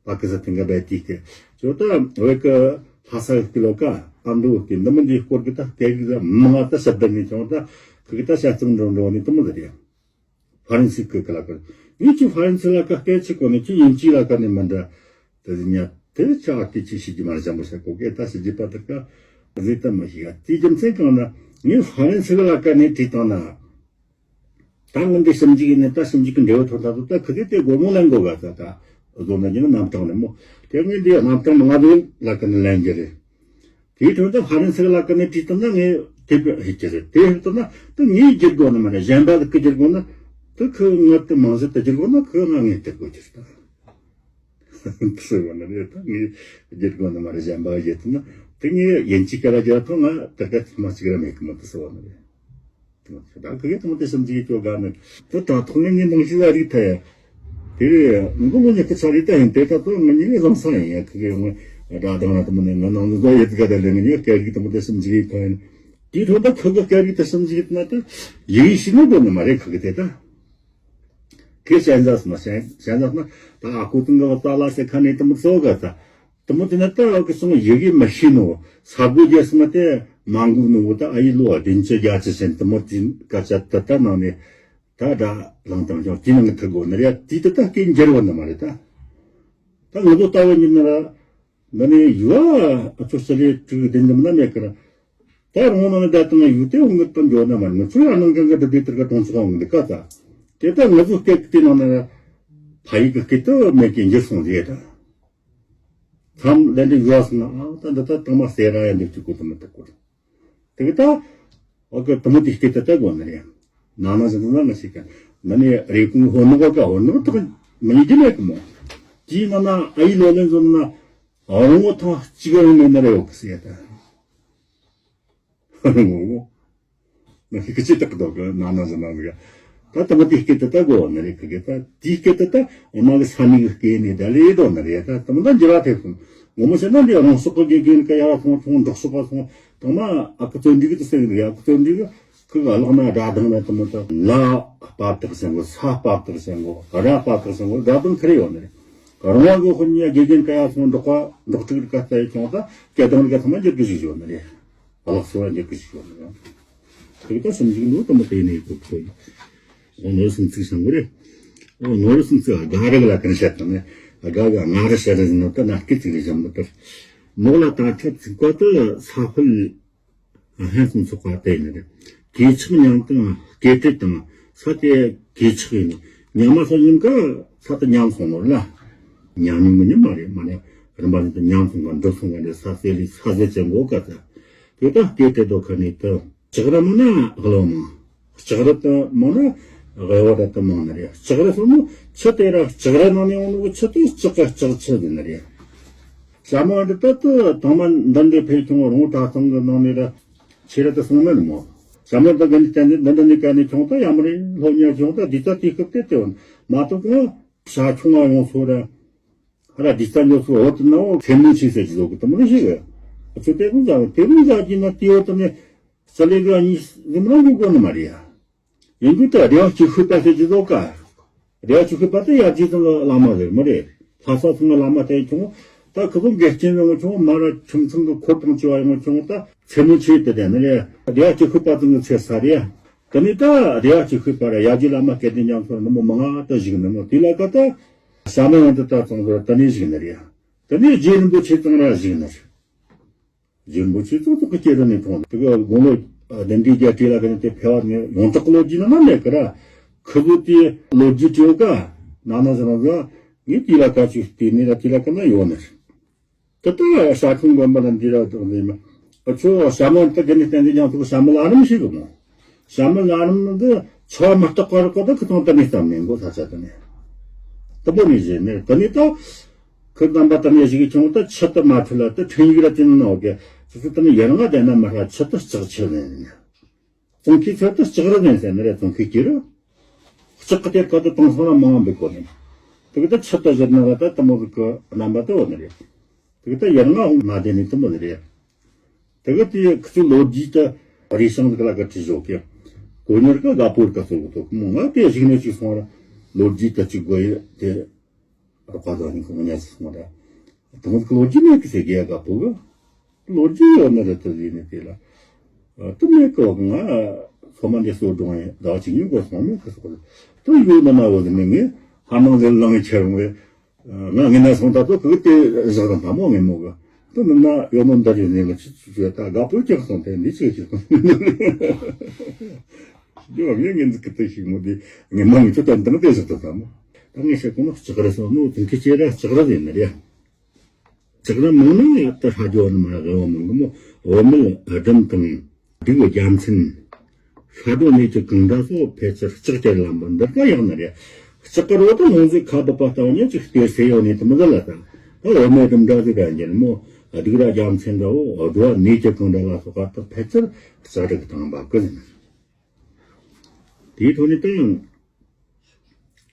པ་ཀི་སི་ཐན་གི་བེ་ཏི་སྐད་ཅོ་ད་བོད་གི་ལྷ་ས་གི་ལོ་ཀ་ཨ་མདོ་གི་འདི་མི་འདིའི་སྐོར་གི་ད་སྐད་གི་ད་མང་ང་ད་ཞབས་བརྡ་ནས་ཅུང་ད་ཁི་གེ་ད་བྱ་ཙང་འགྲོ་འགྲོ་ནས་དུ་མི་ད་རེད། ཧྥ་རན་སི་སྐད་ཀ་ལ་ཀ་ངས་ཅི་ཧྥ་རན་སི་ལ་ཀ་སྐད་ཆི་གོ་ནས་ཅི་ཡིན་ཅི་ལ་ཀ་ནས་མི་འདྲ། དེ་ཉ་དེ་ཆ་སྐད་ཆི་ཤི་ཅི་མ་རེད་ཅང་པོ་ཤ་གོ་སྐད་ད་ཤི་ཅི་པ་དེ་ཀ་རེད་ད་མ་ཤི་ཡ་དེ་རྒྱུ་མཚན་གང་ན་ངས་ཧྥ་རན་སི་ལ་ཀ་ནས་བྲིས་བཏང་ན། ད་ངས་འདི་ཞིབ་འཇུག་ཡིན་ནས་ད་ཞིབ་འཇུག་གི་འབྲས་བུ་ཐོན་ད་དུ་ད་ཁི་དེ་དེ་སྒོར་མོ་ལེན་དགོ་ག་ད་ད་བཟོ་ན་ཉིན་རྣམ་གྲངས་ནས་མོ་དེ་ངས་འདི་རྣམ་གྲངས་མ་ང་ཚོ་ལ་ཀ་ནས་ལེན་རྒྱུ་རེད། དེའི་དོན་དུ་ཧྥ་རན་སི་ལ་ཀ་ནས་བྲིས་བཏང་ན་ངས་དེབ་ཧེ་ཅི་རེད་དེ་ཧེ་བཏང་ན་དུ་ངས་བསྒྱུར་དགོས་ནི་མ་རེད། གཞན་པ་གི་བསྒྱུར་དགོས་ན་དུ་ཁོས་ང་དུ་མང་ཟད་དུ་བསྒྱུར་དགོས་ན་ཁོས་ང་ངས་བསྒྱུར་དགོས་ཀྱི་རེད་ད། དུ་སོ་བ་ནི་རེད་ད་ངས་བསྒྱུར་དགོས་ནི་མ་རེད། གཞན་པ་གི་བསྒྱུར་བཏང་ན་དུ་ངས་ཡིན་གཅིག་ག་ལ་བསྒྱུར་ཐོང་ང་དུ་ག་ཐུག་མ་གཅིག་ར་མེད་གི་མ་དུ་སོ་བ་ནི་རེད། ད་ཁི་གེ་དང་དེ་སེམས་ཀྱི་སྐྱོ་ག་ནི་དེ་ད་ཐོག་ནས་ངས་ནང་ཞིག་ལ་རིག་ཐལ་ཡ། དེ་རེད་མགོ་མོ་ཉི་ཁི་ཆ་རིག་ད་ཡིན་དེ་ད་ཐོག་ང་ཉི་ནས་ལམ་སང་ཡིན་ཡ་ཁི་གེ་ངོ་སྒྲ་དང་ན་དུ་མ་ནས་ང་ནང་དུ་ཡོད་ག་ད་ལས་ངས་སྐད་རིག་དང་དེ་སེམས་ཀྱི་ཐལ་ཡིན། དེའི་ཐོག་ད་ཁི་གེ་སྐད་རིག་དང་སེམས་ཀྱི་ན་ད་ཡིག་ཤི་ནི་དགོས་ནི་མ་རེད། ཁི་གེ་དེ་ད་ཁེ་བྱས་འཛག་སོང་བྱས་འཛག་ན་ད་ཨ་ཁུ་དང་ག་བ་ད་ལ་སེ་ཁ་ནས་དུ་མ་ཚོ་ག་ད། དུ་མོ་དེ་ན་ད་ཨ་ཀི་སོང་ཡི་གེ་མི་ཤེས་ནོ། ས་གོ་རྒྱལ་སོང་དེ་མ་འགུག་ནོ་ད་ཨ་ཡི་ལོ་བདུན་ཅུ་བརྒྱད་ཅུ་ཟིན་དུ་མོ་དེ་ཀ་ཅ་ད་ད་ནང་ནས་ད་ད་ལང་དང་ཀྱང་དེ་ནང་གི་ཐུག་གོ་ནི་རེད། དེ་ད་ད་སྐད་འགྱུར་བ་ནི་མ་རེད་ད། ད་ང་ཚོ་ལྟ་བུ་ཉིད་ནི་ར་འདི་ནས་ཡུ་ཨ་ཨ་ཚོ་ས་ལེ་དྲུག་བདུན་འཛོམས་ན་མེད་ཀི་ར། ད་རང་ནང་ནས་ད་དང་ཡུ་དེ་འོང་གི་ད་འགྱོ་ན་མ་རེད། ང་ཚོ་ཡང་ནང་གང་གི་ད་དེ་ལྟར་ག་གྲོང་ཚོ་འོང་གི་འདི་ཀ་ད། དེ་ད་ང་ཚོ་སྐད་དེ་ནང་ནས་ར་ཕ་ཡིག་གི་སྐད་དུ་མེད་ཀི་འགྱུར་སོང་རེད་ད། མཚམས་ལན་འདི་ཡོད་སོང་ན་ཨ་ད་འདི་ད་དང་མ་ཟེར་ར་ཡ་འདི་གཅིག་གོ་དུ་མི་ཐུབ་གོ། དེ་གི་ད་ཨོ་གི་དུ་མོ་དེ་སྐད་དུ་ད་གོ་ནི་རེད། ན་ན་ཟེར་ན་ང་ཞིག་ག་ན་ནི་རེ་ཀུང་ཧོ་ནོ་ག་ཧོ་ནོ་ཐག་མི་ཉིད་ཀྱི་མེད་གི་མོ། དེའི་ནང་ན་ཨ་ཡི་ལོ་ལོན་ཟོ་ན་ཨོ་རོང་བོ་ཐང་གཅིག་རང་མེད་ན་རེ་ཡོད་གི་ཟེར་ད། ཨོ་རོང་བོ། ང་ཤི་ཁི་ཅི་ཏག་ཏོག་གི་ན་ན་ཟེར་ན་ཟེར་ག་ད་ད་མ་དེ་སྐད་དུ་ད་གོ་ནི་རེད། ཁི་གེ་ད་དེ་སྐད་དུ་ད་ཨེ་མ་གི་ས་ནི་གི་སྐད་ནི་ད་ལེ་དོ་ནི་རེད། ད་ད་མ་ད་འགྱུར་བ་ཐེབས་སོང་། ངོ་མ་བཤད་ན་འདི་རང་སོག་གི་དགེ་རྒན་ཀ་ཡ་བ་སོང་སོང་འབྲོག་སོག་ག་སོང་དང་མ་ཨ་ཁུ་བརྩོན་འགྲུས་གི་ད་སེང་རེད། ཨ་ཁུ་བརྩོན་འགྲུས་གི་ཁི་ག་ལག་ན་སྒྲ་གདངས་ན་ད་མ་ད་ལ་སྤབས་དག་སེང་གོ་ས་སྤབས་དག་སེང་གོ་ར་སྤབས་དག་སེང་གོ་སྒྲ་གདངས་ཁི་རེ་ཡོད་ནི་རེད། རང་བ་གི་ཧོ་ཉི་དགེ་རྒན་ཀ་ཡ་སོང་འབྲོག་པ་འབྲོག་ཕྲུག་གི་ཀ་ས་ཡི་ཁྱོང་ད་སྐད་གདངས་གི་ཀ་ཐ་མ་འགྱུར་གི་ཞིག་ཡོད་ནི་རེད། ལག་སོ་བ་འགྱུར་གི་ཞིག་ཡོད་ནི་རེད། དེ་ལྟར་སེམས་ཅན་ནོ་དུ་མ་དེ་ནས་ཡོད་ཁོ་ཡིན། ཨོ་ནོར་སེམས་ཚིག་བྱང་གི་རེད། ཨོ་ནོར་སེམས་ཚིག་དགའ་རེ་གི་ལ་ཀན་བཤད་དང་ནི་དགའ་གི་ང་རེ་བཤད་རེ་ཟིན་ནོ་ད་ན་སྐད་ཅིག་རེ་བྱང་མི་ཐུབ། ནོར་ལ་དང་ཐད་ཚིག་པ་དུ་ས་ཕུལ་ཧན་སུམ་ཚོགས་པ་དེ་ནི་རེད། གོས་ཆག་མཉམ་དང་སྐེ་དྲི་དང་ས་དེ་གོས་ཆག་ཡིན་ནོ། ཉམས་མ་ས་ཡིན་ཀ་ས་དེ་ཉམས་སོང་ནོ་ལ། ཉམས་མི་ཉམས་མ་རེད་མ་ནི་རིམ་པ་ནི་དུ་ཉམས་སོང་ག་འགྲུབ་སོང་ག་འདི་ས་སེ་ལི་ས་ཟེ་ཅན་གོ་ཀ་ད། དེ་ད་སྐད་དེ་དོ་ཁ་ནས་དུ། ལྕགས་རི་མང་ན་གློ་མང་། ལྕགས་རི་དུ་མང་ན་གཡོ་བ་ད་དུ་མང་ནི་རེད། ལྕགས་རི་སོ་མོ་ཆུ་དེ་ར་ལྕགས་རི་ནང་ནས་ཡོང་ནོ་གི་ཆུ་དེ་ལྕགས་ཀ་ལྕགས་ཆུ་ཟེར་ནི་རེད། ཞྭ་མོ་འདི་ད་དུ་དང་མ་འདི་འདྲའི་ཕེ་ཁྱོང་རོང་བོ་གྲྭ་ཚང་གི་ནང་ནས་ར་ཆེ་ར་དུ་སོང་ནི་རེད་མོ། ཞྭ་མོ་ད་ག་ནས་བསྟན་ནས་འདི་འདྲ་ནས་ག་ནས་ཁྱོང་ད་ཡ་མ་རེད་ལྷོ་ཉ་ཁྱོང་ད་འདི་ད་དེ་སྐབས་དེ་དེ་འོང་མ་གཏོགས་གོང་ཞྭ་ཁྱོང་བ་ཡོང་སོ་ར། ཧ་ར་འདི་ས་ཉོ་སོ་འོ་དེ་ན་འོ་ཚེ་མོ་ཆེ་ཟེར་གྱི་འདུག་གི་དེ་མོ་ཞིག་གི་ཨ་ཚོ་དེ་རུང་ཟ་དེ་རུང་ཟ་གྱི་ན་དེ་འོ་དེ་ནས་ས་ལེ་ག་གཉིས་ཟིན་ན་འགྲོ་དགོས་ནི་མ་རེད་ཡ། ཡིན་རྒྱུ་ད་རེ་བ་ཅིག་ཤོད་པ་ཟེར་གྱི་འདུག་ག་རེ་བ་ཅིག་ཤོད་པ་དེ་ཡར་རྒྱས་ཚང་གི་བླ་མ་རེད་མ་རེད། ལྷ་ས་ཚང་གི་བླ་མ་དེ་ཁྱོང་ད་ཁི་ཚོ་འགལ་རྐྱེན་ཡོང་ཁྱོང་མ་ར་ཁྱིམ་ཚང་གི་འཁོར་དང་བཅས་པ་ཡོང་ཁྱོང་ད་ཚེ་མོ་ཆེ་དེ་དེ་ནི་རེད། རེ་བ་ཅིག་ཤོད་པ་ཚང་གི་ཚེ་ས་རེད། དེ་ནས་ད་རེ་བ་ཅིག་ཤོད་པ་ར་ཡར་རྒྱས་བླ་མ་སྐལ་ལྡན་རྒྱ་མཚོ་ར་ནི་མོ་མང་ང་ད་བཞུགས་ནི་མོ་དེ་ལ་ཀ་ད། ཞྭ་མོ་ཡང་དུ་ད་ཚང་ཚོ་དེ་ནས་བཞུགས་ནི་རེད། དེ་ནས་རྗེ་རིན་པོ་ཆེ་ཚང་ར་བཞུགས་ནི་རེད། རྗེ་རིན་པོ་ཆེ་ཙོག་ཙོག་གི་སྐྱེ་རུ་ནས་མཐོང་། དེ་གི་དགུང་ལོ་བདུན་ཁྲི་བརྒྱད་ཁྲི་ལ་གི་ནས་དེ་ཕལ་བ་ནས་ཡོངས་གྲགས་ཀྱི་ལོ་རྒྱུས་ནང་ན་མེད་ཀི་ར། ཁི་ཚོ་དེ་ལོ་རྒྱུས་བྲིས་ཡོད་ཀ། ནང་ན་ཟེར་ན་ཟེར་ངས་དེ་ལ་ཀ་ཅིག་བལྟས་ནས་ལ་དེ་ལ་ཀ་ན་ཡོད་ནི་རེད། དེ་ལྟར་ས་ཁོང་དགོན་པ་ལ་འདི་ར་དང་འདི་མ། ཨ་ཆོ་ཞྭ་མོ་དེ་དགེ་འདུན་བསྟན་འཛིན་རྒྱ་མཚོ་གི་ཞྭ་མོ་ལ་རིམ་ཞིག་གི་མོ། ཞྭ་མོ་ལ་རིམ་འདི་ཆོ་མ་བརྟག་པར་གོ་ད་ཁི་ཐོང་དེ་ནས་བཏང་ནས་མགོ་ས་ཆ་དེ་ནས། དེ་མོ་ནས་བཞེས་ནས་དེ་ནས་ད། ཁི་རྣམ་པ་དེ་ནས་ཞིག་གི་ཆུང་ད་ཆུ་དེ་མ་འཁྲུལ་ལ་དེ་འཕྲིན་ཡིག་ར་དེ་ནས་ནོ་གི། ཆུ་ཚོད་དེ་ནས་ཡར་ང་དེ་ན་མ་ར་ཆུ་དེ་ལྕགས་ཆུ་ནས་ནས། ཙོང་ཁའི་ཚད་དུ་ལྕགས་རི་ནས་ཟེར་ནི་རེད། ཙོང་ཁའི་སྐྱེས་རུ། ལྕགས་ཀྱི་དེ་ཀ་དུ་དང་སོང་ལ་མང་བའི་སྐོར་ནས། དེ་གི་ད་ཆུ་དུ་བཞུར་ན་ལ་ད་དེ་མོ་གི་རྣམ་པ་དུ་འོ་ནི་རེད། དེ་གི་ད་ཡར་ང་ཧོང་མ་དེ་ནས་དེ་མོ་ནི་རེད། དེ་གི་དེ་ཁི་ཚོའི་ལོ་རྒྱུས་དུ་རེ་ཞང་དེ་ག་ལ་གི་བྲིས་བཞོག་གི། གོ་ཉར་གི་དགའ་པོ་རི་ཀ་ཚོ་གི་ཐོག་མོ་ང་དེ་ཞིག་ནས་ཅིག་སོང་ར། ལོ་རྒྱུས་དུ་ཅིག་དགོས་ཡོད་དེ། རོགས་པ་དང་ནི་ཁོང་ཉལ་སོང་ར། དེ་མོ་གི་ལོ་རྒྱུས་མེད་གི་ཟེར་གི་ཡ་དགའ་པོ་གི། ལོ་རྒྱུས་ཡོད་ནི་རེད་དུ་ཟེར་ནས་དེ་ལ། དུ་མེད་གི་འོག་ང་། སོ་མ་འདི་གསོ་སྒྲུང་ཡིན་ཟླ་བ་གཅིག་གཉིས་འགོར་སོང་མེད་གི་སོགས། དུ་ཡོད་ནི་མ་ཡོད་ནི་ངས་ཧ་ནང་ལས་ལངས་ཁྱེར་འོང་བས། ང་ངས་ན་སོང་ད་དུ་གི་དེ་བཞག་དང་ད་མོ་ངས་མོ་གི། དུ་མི་ན་ཡོད་ནོ་འདི་རེད་ནས་ང་ཆི་ཆི་ཆི་ད་དགའ་པོ་ཀྱག་སོང་དེ་འདི་ཆི་ཆི་སོང་། འདི་བ་ངས་ངས་འདི་གི་དུ་ཞིག་མོ་དེ་ངས་མ་ངས་ཚོ་ད་འདང་དེ་བཞག་དང་ད་མོ། ད་ངས་བཤད་གོ་ནོ་ལྕགས་རི་སོང་ནོ་དུང་གི་ཅེ་ར་ལྕགས་རི་ཡིན་ནི་རེད། ལྕགས་རི་མང་ན་ཡ་ད་ཧ་ཇོ་ནི་མ་རེད་འོ་མང་གི་མོ། འོ་མེད་སྦྲུམ་དང་། སྡིག་རྒྱལ་མཚན། ཤ་དོ་ནས་ཀྱི་གང་འདྲ་སོགས་ཕལ་ཆེར་ལྕགས་ཀྱི་ལམ་པ་འདི་ཀ་ཡག་ནི་རེད། ལྕགས་རི་དུ་ལོང་ཟིག་ཁ་བབ་པ་ལྟ་བུ་ཉིད་ཅིག་སྟེར་སེ་ཡོད་ནི་དུ་མི་ཟ་ལ་ད། ད་འོ་མེད་སྦྲུམ་འདྲ་ཟིག་ག་འགྱེལ་མོ། སྡིག་ར་རྒྱལ་མཚན་འདྲ་བོ་འོ་དོ་ནས་ཀྱི་གང་འདྲ་ལ་སོགས་པ་ད་ཕལ་ཆེར་ལྕགས་རི་གི་དང་པ་ཀི་ཟིན། དེའི་ཐོག་ནས་ད།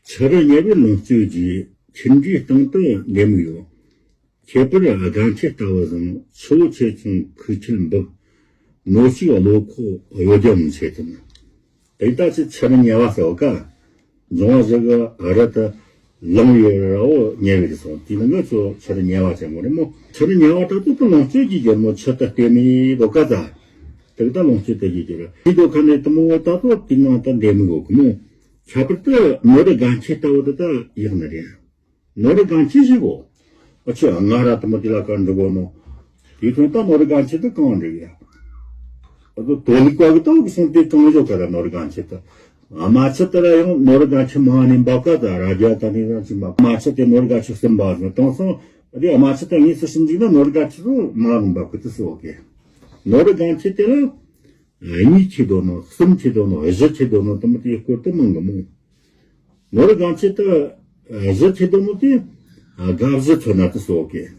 ཆུ་རུ་ཉེ་བའི་ལོངས་སྤྱོད་ཀྱི་ཁྱིམ་འདྲའི་སྟེང་དུ་འདེམས་ཡོད། ཁྱད་པར་སྒ་མཆེད་ལྟ་བུ་ཟིན་ཆུ་བོ་ཆེ་ཆུང་ཁུག་ཆེ་འབུབ། ནོར་ཕྱུགས་བློ་ཁོག་གཡོ་སྒྱུ་མི་ཆེ་དུ། དེ་ལྟ་ཅི་ཆུ་རུ་ཉེ་བ་ཟེར་བ་ཀ། འབྱུང་བ་ཟིག་གི་རི་དུ་ལངས་ཡོད་ར་བོ་ཉེ་བའི་རི་སོང་དེ་ནི་ང་ཚོ་ཆུ་རུ་ཉེ་བ་ཅན་མོ་རེད་མོ། ཆུ་རུ་ཉེ་བ་ད་དུ་ལོངས་སྤྱོད་ཀྱི་རྒྱུ་མོ་ཆུ་དུ་བལྟས་མི་ལོ་ཀ་ཙ། དེ་ད་ལོངས་སྤྱོད་དུ་ཡིན་གྱི་རེད། དེ་དོ་ཁ་ནས་དུ་མོ་ད་དུ་དེ་ནང་དུ་འདེམས་མི་དགོས་གི་མོ། ཁྱད་པར་དུ་ནོར་རི་སྒ་མཆེད་ལྟ་བུ་དེ་ད་ཡག་ནི་རེད། ནོར་རི་སྒ་མཆེད་ཞིག་གོ། ཨ་ཆུ་ང་ར་དུ་མོ་དེ་ལ་ཀ་འགྲོ་གོ་ནོ། དེ་ཐོན་ད་ནོར་རི་སྒ་མཆེད་དུ་གང་འགྲིག་ཡ། ཨ་དུ་དོ་ལི་ཀ་གི་ཏོག་གི་སོང་དེ་གང་བཞོ་ཀ་ད་ནོར་རི་སྒ་མཆེད་དུ། ཨ་མ་ཆུ་དེ་ར་ཡང་ནོར་རི་སྒ་མཆེད་མ་ནི་འབབ་ཀ་ད་ར་རྒྱ་ད་ནི་ར་ཅི་འབབ་མ་ཆུ་དེ་ནོར་རི་སྒ་མཆེད་གསུམ་འབབ་ནོ་དང་སོང་། ཨ་དེ་ཨ་མ་ཆུ་དེ་ངས་སུ་ཞིམ་འཇིག་ན་ནོར་རི་སྒ་མཆེད་དུ་མ་རུང་འབབ་ཀི་དུ་སོ་ཀེ། ནོར་རི་སྒ་མཆེད་དེ་ལ། གཉིས་ཆེ་དོ་ནོ་གསུམ་ཆེ་དོ་ནོ་བཞི་ཆེ་དོ་ནོ་དུ་མོ་དེའི་སྐོར་དུ་མང་གི་མོ། ནོར་རི་སྒ་མཆེད་དུ་བཞི་ཆེ་དོ་ནོ་དེ་དགའ་བཞི་ཚོ་ན་དུ་སོ་ཀེ།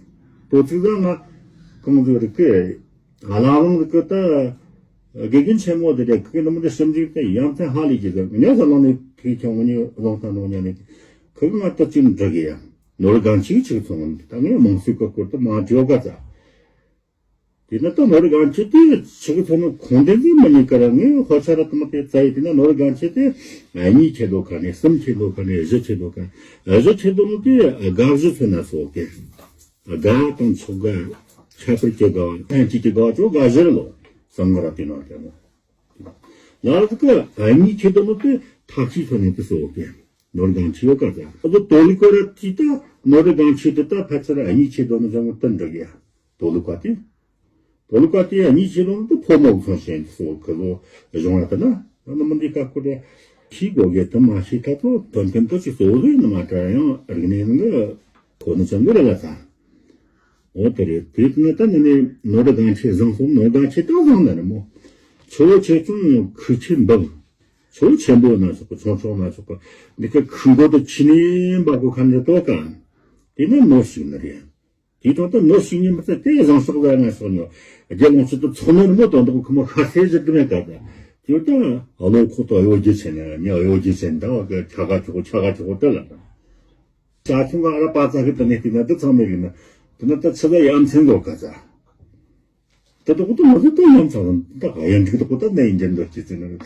དོ་ཚིག་ཟ་ང་གང་ཟིག་རིག་གི་ཨ་ལ་རང་རིག་གི་ད་དགེ་རྒན་ཆེན་མོ་དེ་རེད་གི་དུ་མོ་དེ་ཞིབ་འཇུག་དེ་ཡང་ཚན་ཧ་ལས་ཀྱི་ཟེར་ཉོ་ས་ལོང་ནས་ཐིག་ཆུང་ངུ་ཉོ་རོང་ས་ནོ་ཉ་ནས་ཁི་ང་ད་ཅིག་འགྲིག་གི་ཡ། ནོར་རི་སྒ་མཆེད་ཆིག་ཚོ་ངུ་ད་ངས་མང་སུ་གི་སྐོར་དུ་མ་བྲིས་ཡོད་ག་ཚ། དེ་ནི་ད་ནོར་སྒང་ཁྱེད་དེ་ཆི་གི་ཚོ་ནི་ཁོང་དེ་འདི་མི་ཉིད་ཀ་ར་ངས་ཧོ་ཆ་ར་དུ་མ་དེ་བཙལ་ཡི་དེ་ན་ནོར་སྒང་ཁྱེད་དེ་གཉིས་ཁྱེད་དོ་ཁ་ནས་གསུམ་ཁྱེད་དོ་ཁ་ནས་བཞི་ཁྱེད་དོ་ཁ་བཞི་ཁྱེད་དོ་ནི་དེ་དགའ་བཞི་ཚོ་ན་སོ་གེ་དགའ་དང་ཚོགས་དགའ་ཁྱད་པར་གྱི་དགའ་བ་ལྷན་སྐྱེས་ཀྱི་དགའ་བ་ཚོ་དགའ་བཞི་རེ་ལོ་བསམ་གི་ར་དེ་ན་དེ་ནོ་ཡང་ལ་དུ་ཀ་གཉིས་ཁྱེད་དོ་ནི་དེ་ཐབས་ཤེས་ཚོ་ནས་དེ་སོ་གེ་ནོར་སྒང་ཁྱེད་ཡོད་ཀ་ད་ཨ་ཚོ་དོ་ལི་ཀོ་ར་དེ་ད་ནོར་སྒང་ཁྱེད་དེ་ད་ཕལ་ཆེར་གཉིས་ཁྱེད་དོ་ནི་ཚོ་ནི་དེ་འགྲིག་ཡ། དོ་ལི་ཀ་དེ། དོ་ལི་ཀ་དེ་གཉིས་ཆེ་ལོང་དུ་ཕོ་མོ་ཚོ་ཞེན་སོ་ཁི་ལོ་གཞུང་ལ་དེ་ན་ནི་མི་འདི་ཀ་ཁོ་དེ་ཤི་གོ་གེ་དུ་མ་ཤི་ཐ་ཚོ་དོན་དོན་དུ་ཅི་སོ་ཟོས་ནི་མ་དྲ་ཡང་རིག་གནས་ནི་ཁོ་ནི་ཚང་གི་རེ་ལ་ཚ། འོ་དེ་རེད་དེ་ནི་ད་ནི་ནི་ནོར་སྒང་ཁྱེད་བཟང་སོང་ནོར་སྒང་ཁྱེད་ད་བཟང་ན་ནི་མོ། ཆུ་བོ་ཆེ་ཆུང་ཁུག་ཆེ་འབབ། ཆུ་བོ་ཆེན་པོ་ན་ཆོག་གི་ཆུང་ཆུང་ན་ཆོག་གི་འདི་ཀ་ཁུག་མགོ་དུ་ཆི་ནི་འབབ་གོ་ཁ་ནི་དོ་ཀ་དེ་ནི་ནོར་ཞིག་ནི་རེད། དེའི་ཐོག་ཏུ་ནོར་ཞིག་ཉིན་མི་ཚེ་དེ་བཟང་ཕྱོགས་ལ་ངན་ཕྱོགས་ཉོ། རྒྱལ་ལོངས་སྤྱོད་དུ་ཚོགས་ནོར་མོ་དང་འདོགས་ཁོ་མོ་ཤ་ཚའི་གཞི་དུ་མེད་ཀ་ད། དེ་ད་བློ་ཁོག་ཏུ་གཡོ་སྒྱུ་ཆེ་ནས་ཉ་གཡོ་སྒྱུ་ཆེ་ནས་ད་བ་གི་ཆ་ག་ཆོག་ཆ་ག་ཆོག་དེ་ལ་ད། ཅ་ཆུང་ག་ཨ་ར་པ་ཙ་གི་དུ་ནས་དེ་ན་དུ་ཚང་མེད་གི་ན་དེ་ན་ད་ཆི་ད་ཡ་མཚན་གོ་ཀ་ཙ། དེ་དུ་ཀུ་ཏུ་མ་ཟི་དུ་ཡ་མཚན་ད་ག་ཡ་འགྲིག་དུ་ཀུ་ད་ནས་ཡིན་འགྲན་འདོགས་ཀྱི་ཚེ་ན།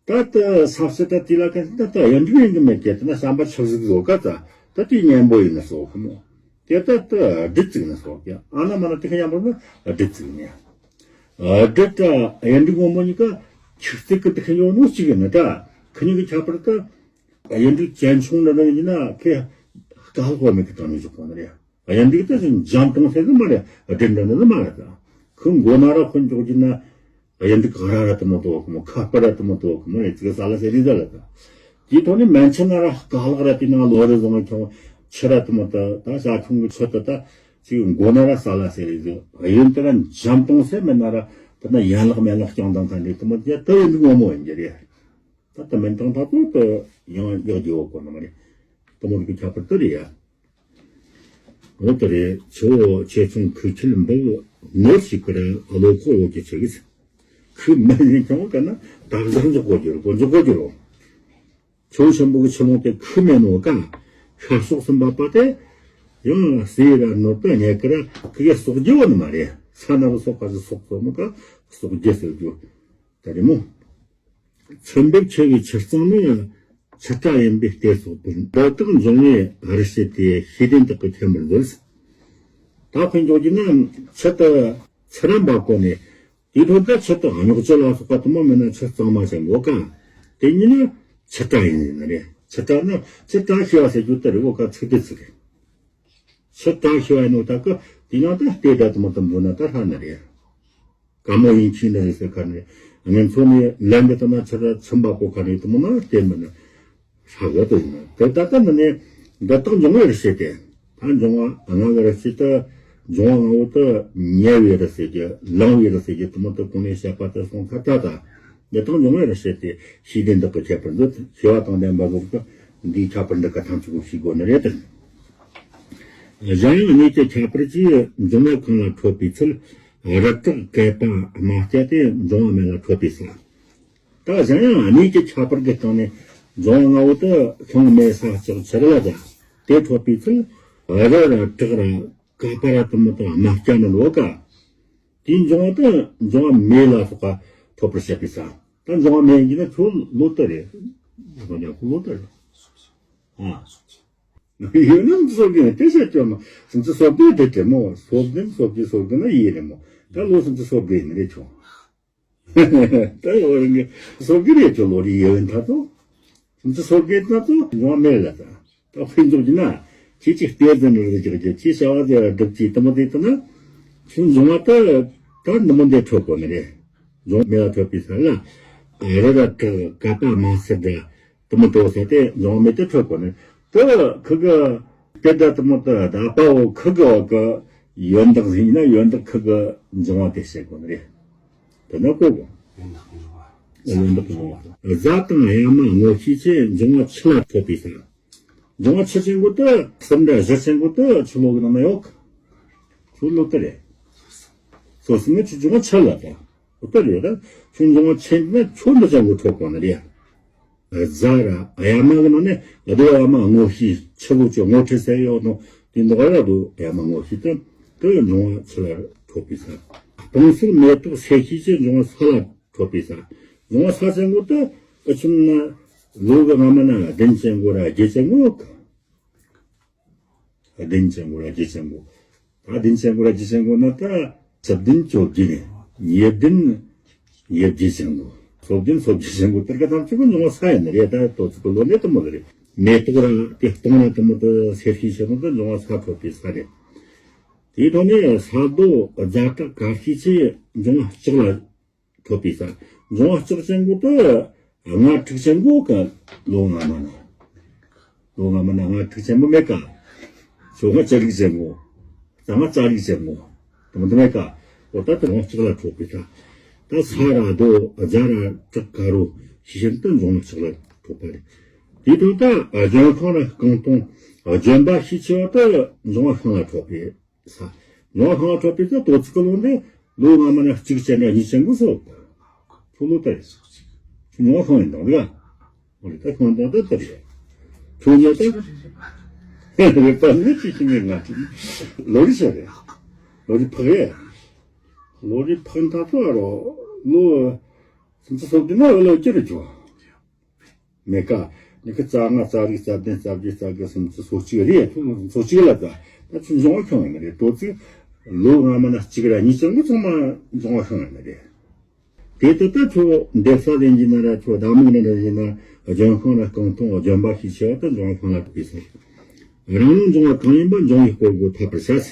ད་ལྟ་ས་བྱི་ད་དེ་ལ་ཀན་ད་ལྟ་གཡུ་འབྲུག་ཡིན་གི་མེད་ཀྱི་དེ་ན་བྱམས་པ་ཆབ་གཟིག་བཟོ་ཀ་ཙ་ད་དེ་གཉན་པོ་ཡིན་ན་བཟོ་གི་མོ། དེ་ད་ལྟ་སྦྲུལ་བཙུགས་ན་བཟོ་ཀྱི་ཨ་ན་མ་ན་དེ་ཁ་ཡང་པོ་ན་སྦྲུལ་བཙུགས་ནས། སྦྲུལ་ད་གཡུ་འབྲུག་ངོ་མོ་གཉིས་ཀ་ཆིག་བརྩེགས་ཀྱི་དེ་ཁ་ཡོད་ནོ་གཅིག་ཡིན་ན་ད་ཁི་གཉིས་ཀྱི་ཁྱད་པར་ད་གཡུ་འབྲུག་ཅན་ཆུང་འདྲ་འདྲ་ཡིན་ན་ཁེ་དཀའ་ལྷག་མེད་ཀྱི་སྟེང་ནས་བཞག་པ་ན་རེད། གཡུ་འབྲུག་ད་ཅིག་འཇམ་གཏོང་ས་ནི་མ་རེད། སྦྲུལ་འདྲ་ནི་མ་རེད་ད། ཁོ་ མགོ་ན་ར་ཁོ་འཇོག་རྒྱུ་ན། གཡུ་འབྲུག་ག་ར་ར་དུ་མོ་དོ་ཁོ་མོ། ཁ་པར་ར་དུ་མོ་དོ་ཁོ་མོ། ཨེ་ཙི་ག་ས་ལ་ཟེར་རི་ཟ་ལ་ད། དེའི་ཐོག་ནས་མན་ཆད་ན་ར་ཀ་ལག་ར་དེ་ན་ལོ་རེ་བཟང་ཁྱོང་ཆུ་ར་དུ་མོ་ད་ད་ཤ་ཁྱོང་གི་ཆུ་ད་ད་ཅིག་མགོ་ན་ར་ས་ལ་ཟེར་རི་ཟ། གཡོན་དེ་ར་འཇམ་ཏོང་ཟེར་མེད་ན་ར་ད་ན་ཡན་ལག་མན་ལག་རྐྱང་དང་ཐན་རེ་དུ་མོ་དེ་ད་ཡིན་འདུག་ངོ་མོ་ཡིན་གྱི་རེད། ད་ད་མེན་ཏང་ད་ཏོ་ད་ཡང་ཡག་རྒྱུ་ཡོད་གོ་ནི་མ་རེད། དུ་མོ་གི་ཁྱད་པར་དེ་རེད་ཡ། འོ་དེ་རེད། ཆུ་བོ་ཆེ་ཆུང་ཁུག་ཁྱིལ་འབབ། ནོར་ཞིག་གི་ར་བློ་ཁོག་འོག་གི་ཆུ་གི་ཁུག་མེད་ནས་ཀྱང་ག་ན་དག་ཟག་འཇོག་གོ་རྒྱུ་རེད། གོ་འཇོག་གོ་རྒྱུ་རེད། ཆུ་བོ་ཆེན་པོ་གི་ཆུ་ཀླུང་དེ་ཁུག་མེད་ནོ་ཀ་ཤར་ཕྱོགས་སུ་འབབ་པ་དེ་ཡང་ཟས་ར་ནོར་དང་ཉལ་གི་ར་ཁུག་གི་གསོག་རྒྱུ་བོ་ནི་མ་རེད། ས་ན་རུ་གསོག་པ་ཞིག་གསོག་གོ་ནོ་ཀ་གསོག་རྒྱུ་ཟེར་རྒྱུ་དེ་རེད་མོ། ཚུར་འབེབས་ཆེ་བའི་ཆུ་གཙང་ནི། ཆུ་སྐྲ་ཡིན་པས་ལྟས་སོགས་དང་། འདི་དག་འབྱུང་བའི་རི་སྐྱེས་ཏེ། ཤེས་ལྡན་དག་གིས་མཁྱེན་པར་མཛོད། ད་དཔེ་འཇོག་རྒྱུ་ན་ཆུ་དེ་ཚུར་ར་འབབ་གོ་ནས། དེའི་ཐོག་ད་ཆུ་དེ་རྙོག་ཆུ་ལ་སོགས་པ་དུ་མ་མེད་ན་ཆུ་གཙང་མ་ཅན་གོ་ཀ་དེ་ཉིད་ནི་ཆུ་སྐྲ་ཡིན་ནི་རེད། ཆུ་སྐྲ་ནི་ཆུ་སྐྲ་ཤེས་པ་ཟེར་རྒྱུ་དེ་རེད་གོ་ཀ་ཚིག་དེ་ཚིག་རེད། ཆུ་སྐྲ་ཤེས་པ་ཡིན་ནོ་ད་ཀ་དེ་ཡང་ད་ལྟས་ད་དུ་མ་དུ་འབུ་ན་ད་ཧྲ་ནི་རེད། དཀའ་མོ་ཡིན་ཁྱིམ་ནས་ཟེར་ཁ་ནས་ངན་ཚོ་ནས་ལན་འདི་ལྟ་ན་ཆུ་ར་ཚིམ་པ་གོ་ཁ་ནས་དུ་མོ་ན་བལྟས་མི་ན་ཧྲ་གོ་དུ་ཡིན་ན་དེ་ལྟ་ལྟ་ནི་ནས་འདི་དག་འབྱུང་བའི་རི་སྐྱེས་ཏེ། ད་འབྱུང་བ་ལྔ་གི་རི་སྐྱེས་ཏེ། འབྱུང་བ་ལྔ་བོ་དུ་ཉེ་བའི་རི་སྐྱེས་ཀྱི་ལང་བའི་རི་སྐྱེས་ཀྱི་དུ་མོ་དུ་གོང་ནས་བཤད་པ་དུ་སོང་ཁ་ད་ད་འདི་དག་འབྱུང་བའི་རི་སྐྱེས་ཏེ་ཤེས་ལྡན་དག་གིས་མཁྱེན་པར་མཛོད། ཤེས་པ་དང་ལྡན་པ་བོ་གི་འདིའི་ཁྱད་པར་འདི་ག་ཐམས་ཅད་པོ་ཤེས་དགོས་ནི་རེད་དེ། གཞན་ཡང་གནས་ཀྱི་ཁྱད་པར་གྱིས་འབྱུང་བ་གང་ལ་འཕྲོད་པའི་ཚུལ། རི་བྲག་གད་པ་རྨ་སྐྱ་སྟེ་འབྱུང་བ་མེད་ལ་འཕྲོད་པའི་ས། ད་གཞན་ཡང་གནས་ཀྱི་ཁྱད་པར་གྱི་སྟེང་ནས་འབྱུང་བ་ལྔ་བོ་དེ་ཤིང་མེ་ས་ལྕགས་ཆུ་རི་ལ་དེ་འཕྲོད་པའི་ཚུལ། རི་ར་བྲག་ར་གད་པ་ར་དུ་མོ་དང་རྨ་སྐྱ་ནི་ལོ་ཀ་དེའི་འབྱུང་བ་དེ་འབྱུང་བ་མེ་ལ་སོགས་པ་འཕྲོད་པར་བཤད་པའི་ས། ད་འབྱུང་བ་མེ་ཡིན་ན་ཁྱོད་ལོ་ལྟར་རེད། ཁོ་ལོ་ལྟར་རེད། ཨ། ཡོད་ན་སོ་བརྒྱད་ནི་དེ་བཤད་ཀྱང་མ་སུམ་ཅུ་སོ་བརྒྱད་དེ་དེ་མོ་སོ་བརྒྱད་སོ་བརྒྱད་སོ་བརྒྱད་ན་ཡིན་རེད་མོ། ད་ལོ་སུམ་ཅུ་སོ་བརྒྱད་ཡིན་རེད་ཆོག་ད་ཡོད་རེད་ངས་སོ་བརྒྱད་རེད་ཆོག་ལོ་རེ་ཡོད་ད་དོ། སུམ་ཅུ་སོ་བརྒྱད་ན་དོ་འབྱུང་བ་མེད་ལ་ད། ད་དཔེ་འཇོག་རྒྱུ་ན་ཁྱེད་ཅིག་ལྟས་ཟིན་རེད་ཀྱི་ཁྱེད་བྱ་བ་དེ་སྒྲུབ་ཀྱི་དུ་མ་དེ་ལྟ་ན་ཁྱོད་འབྱུང་བ་ད་ད་འདི་མོ་འདི་འཕྲོད་གོ་ནི་རེད། འབྱུང་མེད་ལ་འཕྲོད་པའི་ས་ལ་རི་ར་གད་པ་རྨ་སྐྱ་འདྲ། དུ་མོ་དོ་ས་དེ་འབྱུང་མེད་དུ་འཕྲོད་གོ་ནི། དུ་ཁུ་གི་དེ་འདྲ་དུ་མོ་དུ་ད་པའོ་ཁུ་གི་འོག་གི་ཡོན་བདག་ཟིན་ན་ཡོན་བདག་ཁུ་གི་འབྱུང་བ་དེ་བཤད་གོ་ནི་རེད། དེ་ན་གོ་གོ། ཡོན་བདག་འབྱུང་བ། གཟའ་དང་གཡའ་མ་སྔོ་ཤས་ཆེ་འབྱུང་བ་ཆུ་ལ་འཕྲོད་པའི་ས། འབྱུང་བ་ཆུ་ཆེན་པོ་དུ་སུམ་འདྲ་བཞི་ཆེན་པོ་དུ་ཆུ་ལོ་གི་ནང་ན་ཡོད། ཆུ་ལོ་དུ་རེད། སོ་སོ་ནི་ཆུ་འབྱུང་བ་ཆུ་ལ་དུ། འོ་དུ་རེད་ད། ཆུ་འབྱུང་བ་ཆེན་ན་ཆུ་འདི་ཆེན་པོ་འཕྲོད་གོ་ནི་རེད། གཟའ་ར་གཡའ་མ་གི་ནང་ནས་རྡོ་གཡའ་མ་སྔོ་ཤས་ཆུ་བོ་ཆུ་སྔོ་ཁྲི་སེ་ཡོད་ནོ་དེ་འདི་ག་ར་རྡོ་གཡའ་མ་སྔོ་ཤས་དུ་དུ་འབྱུང་བ་ཆུ་ལ་འཕྲོད་པའི་ས། སྤང་སེར་མེ་ཏོག་སེར་ཤས་ཆེ་འབྱུང་བ་ས་ལ་འཕྲོད་པའི་ས། འབྱུང་བ་ས་ཆེན་པོ་དུ་ཨ་ཆུ་ན་ལོ་གི་སྔ་མ་ན་བདུན་ཆེན་པོ་ར་བརྒྱད་ཆེན་པོ་གི། བདུན་ཆེན་པོ་ར་བརྒྱད་ཆེན་པོ། ད་བདུན་ཆེན་པོ་ར་བརྒྱད་ཆེན་པོ་ན་ད་ཆུ་བདུན་ཆུ་བརྒྱད་ནི་ཉེར་བདུན་ཉེར་བརྒྱད་ཆེན་པོ། སོ་བདུན་སོ་བརྒྱད་ཆེན་པོ་དེར་ག་ཐམས་ཅད་པོ་འབྱུང་བ་ས་ཡིན་ནི་རེད། ད་ཏོ་ཚིག་གི་ལོ་ནས་དུ་མོ་རེད། མེ་ཏོག་ར་དེ་སྟོང་ར་དུ་མོ་དུ་སེར་ཤས་ཆེན་པོ་དུ་འབྱུང་བ་ས་འཕྲོད་པའི་ས་རེད། དེའི་ཐོག་ནས་ས་རྡོ་རྫ་བྲག་དཀར་ཤས་ཆེ་འབྱུང་བ་ལྕགས་ལ་འཕྲོད་པའི་ས། འབྱུང་བ་ལྕགས་ཆེན་པོ་དུ་ལྔ་ཕྲུག་ཆེན་པོ་གི་ལོ་སྔ་མ་ན། ལོ་སྔ་མ་ན་ལྔ་ཕྲུག་ཆེན་པོ་མེད་ཀ་ཆུ་ལྔ་ལྕགས་རིགས་ཆེན་པོ། རྩ་ལྔ་རྩ་རིགས་ཆེན་པོ། དུ་མོ་དུ་མེད་ཀ་འོ་ད་དུ་འབྱུང་བ་ལྕགས་ལ་འཕྲོད་པའི་ས། ད་ས་ར་རྡོ་རྫ་ར་བྲག་དཀར་རོ་ཤས་ཆེན་དུ་འབྱུང་བ་ལྕགས་ལ་འཕྲོད་པ་རེད། དེའི་ཐོག་ད་ལྗོན་ཤིང་ར་རྐང་འཐུང་ལྗོན་པ་ཤས་ཆེ་བ་དུ་འབྱུང་བ་ཤིང་ལ་འཕྲོད་པའི་ས། ཉོ་ཁང་ལ་འཕྲོད་པའི་ཚེ་ཏོ་ཚིགས་ཀྱི་ལུང་དེ་ལོ་སྔ་མ་ན་གཅིག་ཅན་འདྲ་གཉིས་ཅན་གྱི་སོ། ཁོ་ལོ་ལྟར་རེད། ཉོ་ཁང་ཡིན་དང་རེད། འོ་རེད། ད་ཁང་དང་ད་ལྟར་རེད། ཁྱོད་ཉོ་དང་། རེད་པ། ནི་ཅི་ཞིག་ངས་ང་ཅི་ལོ་རེ་ཤ་རེད། ལོ་རེ་ཕག་རེད། ལོ་རེ་ཕག་འཐག་ཏུ་ཨ་རོ་ལོ་སུམ་ཅུ་སོ་བདུན་ན་ལོ་བཅུ་རེ་བྱུང་། མེད་ཀ་ནི་ཁི་རྩ་ལྔ་རྩ་རིགས་རྩ་བདུན་རྩ་བརྒྱད་རྩ་དགུ་སུམ་ཅུ་སོ་གཅིག་རེད། ཁྱོད་སོ་གཅིག་ལ་ད་ད་ཁྱོད་འབྱུང་བ་ཤིང་ཡིན་ནི་རེད། ཏོ་ཚིགས་ལོ་སྔ་མ་ན་གཅིག་ར་གཉིས་ཅན་གྱི་ཚང་མ་འབྱུང་བ་ཤིང་ཡིན་ནི་རེད། དེ་ལྟར་ད་ཁྱོད་འདེབས་ས་ལེན་གྱི་ན་ར་ཁྱོད་བདག་མོ་ན་ར་ཡིན་ན་ལྗོན་ཤིང་ལ་རྐང་འཐུང་ལྗོན་པ་ཤས་ཆེ་བ་དུ་འབྱུང་བ་ཤིང་ལ་འཕྲོད་པའི་ས། རང་རང་འབྱུང་བ་གང་ཡིན་པ་འབྱུང་བའི་སྐོར་གོ་ཐ་པར་བྱ་ཟེར།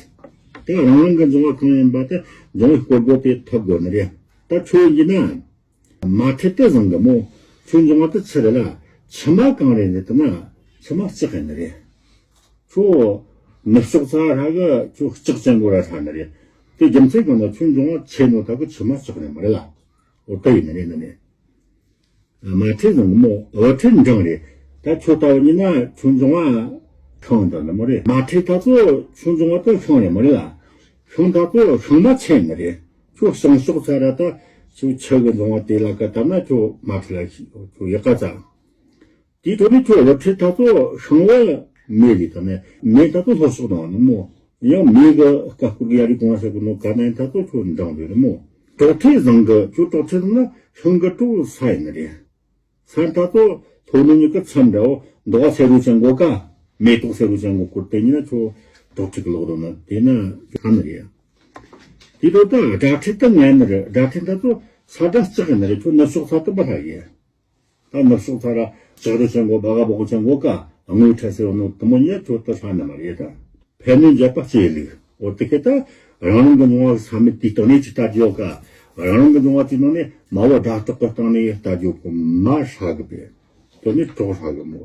དེ་རང་རང་གི་འབྱུང་བ་གང་ཡིན་པ་དེ་ འབྱུང་བའི་སྐོར་དགོས་དེ་ཐོབ་དགོས་ནི་རེད། ད་ཁྱོད་ཡིན་ན། མ་ཁྲེལ་དེ་བཟང་གི་མོ། ཁྱོད་འབྱུང་བ་དེ་ཚུར་རེད་ལ། མཆི་མ་གང་རེད་ནི་དེ་ན། མཆི་མ་ལྕགས་ཡིན་ནི་རེད། ཁྱོད་ནུབ་ཕྱོགས་ཚ་ར་གི་ཁྱོད་ལྕགས་ཅན་གོ་ར་ཧྲ་ནི་རེད། དེ་རྒྱུ་མཚན་གང་ན་ཁྱོད་འབྱུང་བ་ཆེ་ནོ་ད་གི་མཆི་མ་ལྕགས་ནི་མ་རེད་ལ། འོ་ད་ཡིན་ནི་རེད་ནི་ནི། མ་ཁྲེལ་བཟང་གི་མོ། བུ་ཁྲེལ་འབྲིང་རེད། ད་ཁྱོད་ལྟ་བུ་ཡིན་ན་ཁྱོད་འབྱུང་བ་ཤིང་ད་ནི་མོ་རེད། མ་ཁྲེལ་ད་ཚོ་ཁྱོད་འབྱུང་བ་ད་ཤིང་རེད་མ་རེད་ལ། ཤིང་ད་ཚོ་ཤིང་མ་ཆེ་ནི་རེད། ཁྱོད་ཤིང་ཕྱོགས་ཚ་ར་ད་ཁྱོད་ཆུ་གི་འབྱུང་བ་དེ་ལ་ཀ་བཏབ་ན་ཁྱོད་མ་ཁྲེལ་ལ་ཤི་ཁྱོད་ཡག་ག་ཚ། དེའི་ཐོག་ནས་ཁྱོད་བུ་ཁྲེལ་ད་ཚོ་ཤིང་བུ་མེ་རེད་ད་ནི་མེ་ད་ཚོ་ལྷོ་ཕྱོགས་དང་ནི་མོ། ཡང་མེ་གི་ཀ་ཀུར་གི་ཡ་རི་གོང་ས་གི་ནོ་ཀ་ནན་ད་ཚོ་ཁྱོད་འབྲིང་རེད་ནི་མོ། གྲོགས་ཁྲེལ་བཟང་གི་ཁྱོད་གྲོགས་ཁྲེལ་བཟང་ན་ཤིང་གི་གྲོགས་ས་ཡིན་ནི་རེད། ས་ད་ཚོ་ལྷོ་ནུབ་གཉིས་ཀ་མཚམས་འདྲ་བོ་མདོག་སེར་རུ་ཅན་གོ་ཀ་མེ་ཏོག་སེར་རུ་ཅན་གོ་ཀུར་དེ་ཉིད་ན་ཁྱོད་གྲོགས་ཁྲེལ་གི་ལོག་རོ་ན་དེ་ན་ཁྱོད་ཧ་ནི་རེད། དེ་ཚོ་ད་དགྲ་ཁྲེལ་ད་ངན་ནི་རེད། དགྲ་ཁྲེལ་ད་ཚོ་ས་དགྲ་ལྕགས་ཡིན་ནི་རེད། ཁྱོད་ནུབ་ཕྱོགས་ཚ་དུ་པ་ཧ་ཡིན། ད་ནུབ་ཕྱོགས་ཚ་ར་ལྕགས་རི་ཅན་གོ་བ་ག་བོག་ཅན་གོ་ཀ་དངུལ་ཁྲལ་སེ་བ་ནོ་དུ་མོ་ཉེ་ཁྱོད་ད་ཧྲ་ནི་མ་རེད་ད། ཕན་ནུས་འབྱེད་པ་སྐྱེ་ལུགས། འོ་དེ་ཁེ་ད་རང་རང་གི་འབྱུང་བ་ས་མེད་དེའི་སྟེང་ནས་ཅི་ལྟ་རྒྱུ་ཡོད་ཀ། རང་རང་གི་འབྱུང་བ་དེའི་ནང་ནས་མ་བོ་དགྲ་སྟག་གི་སྟེང་ནས་ལྟ་རྒྱུ་གོ་མ་ཧྲ་གི་པས། དོ་ནི་གྲོགས་ཧྲ་གི་མོ།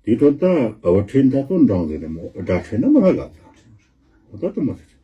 དེའི་དོན་ད་བུ་ཁྲེལ་ད་ཚོ་འབྲིང་ཟེར་ནི་མོ། དགྲ་ཁྲེལ་ན་མ་ཧྲ་ག་ད། འོ་ད་དུ་མ་ཟེར།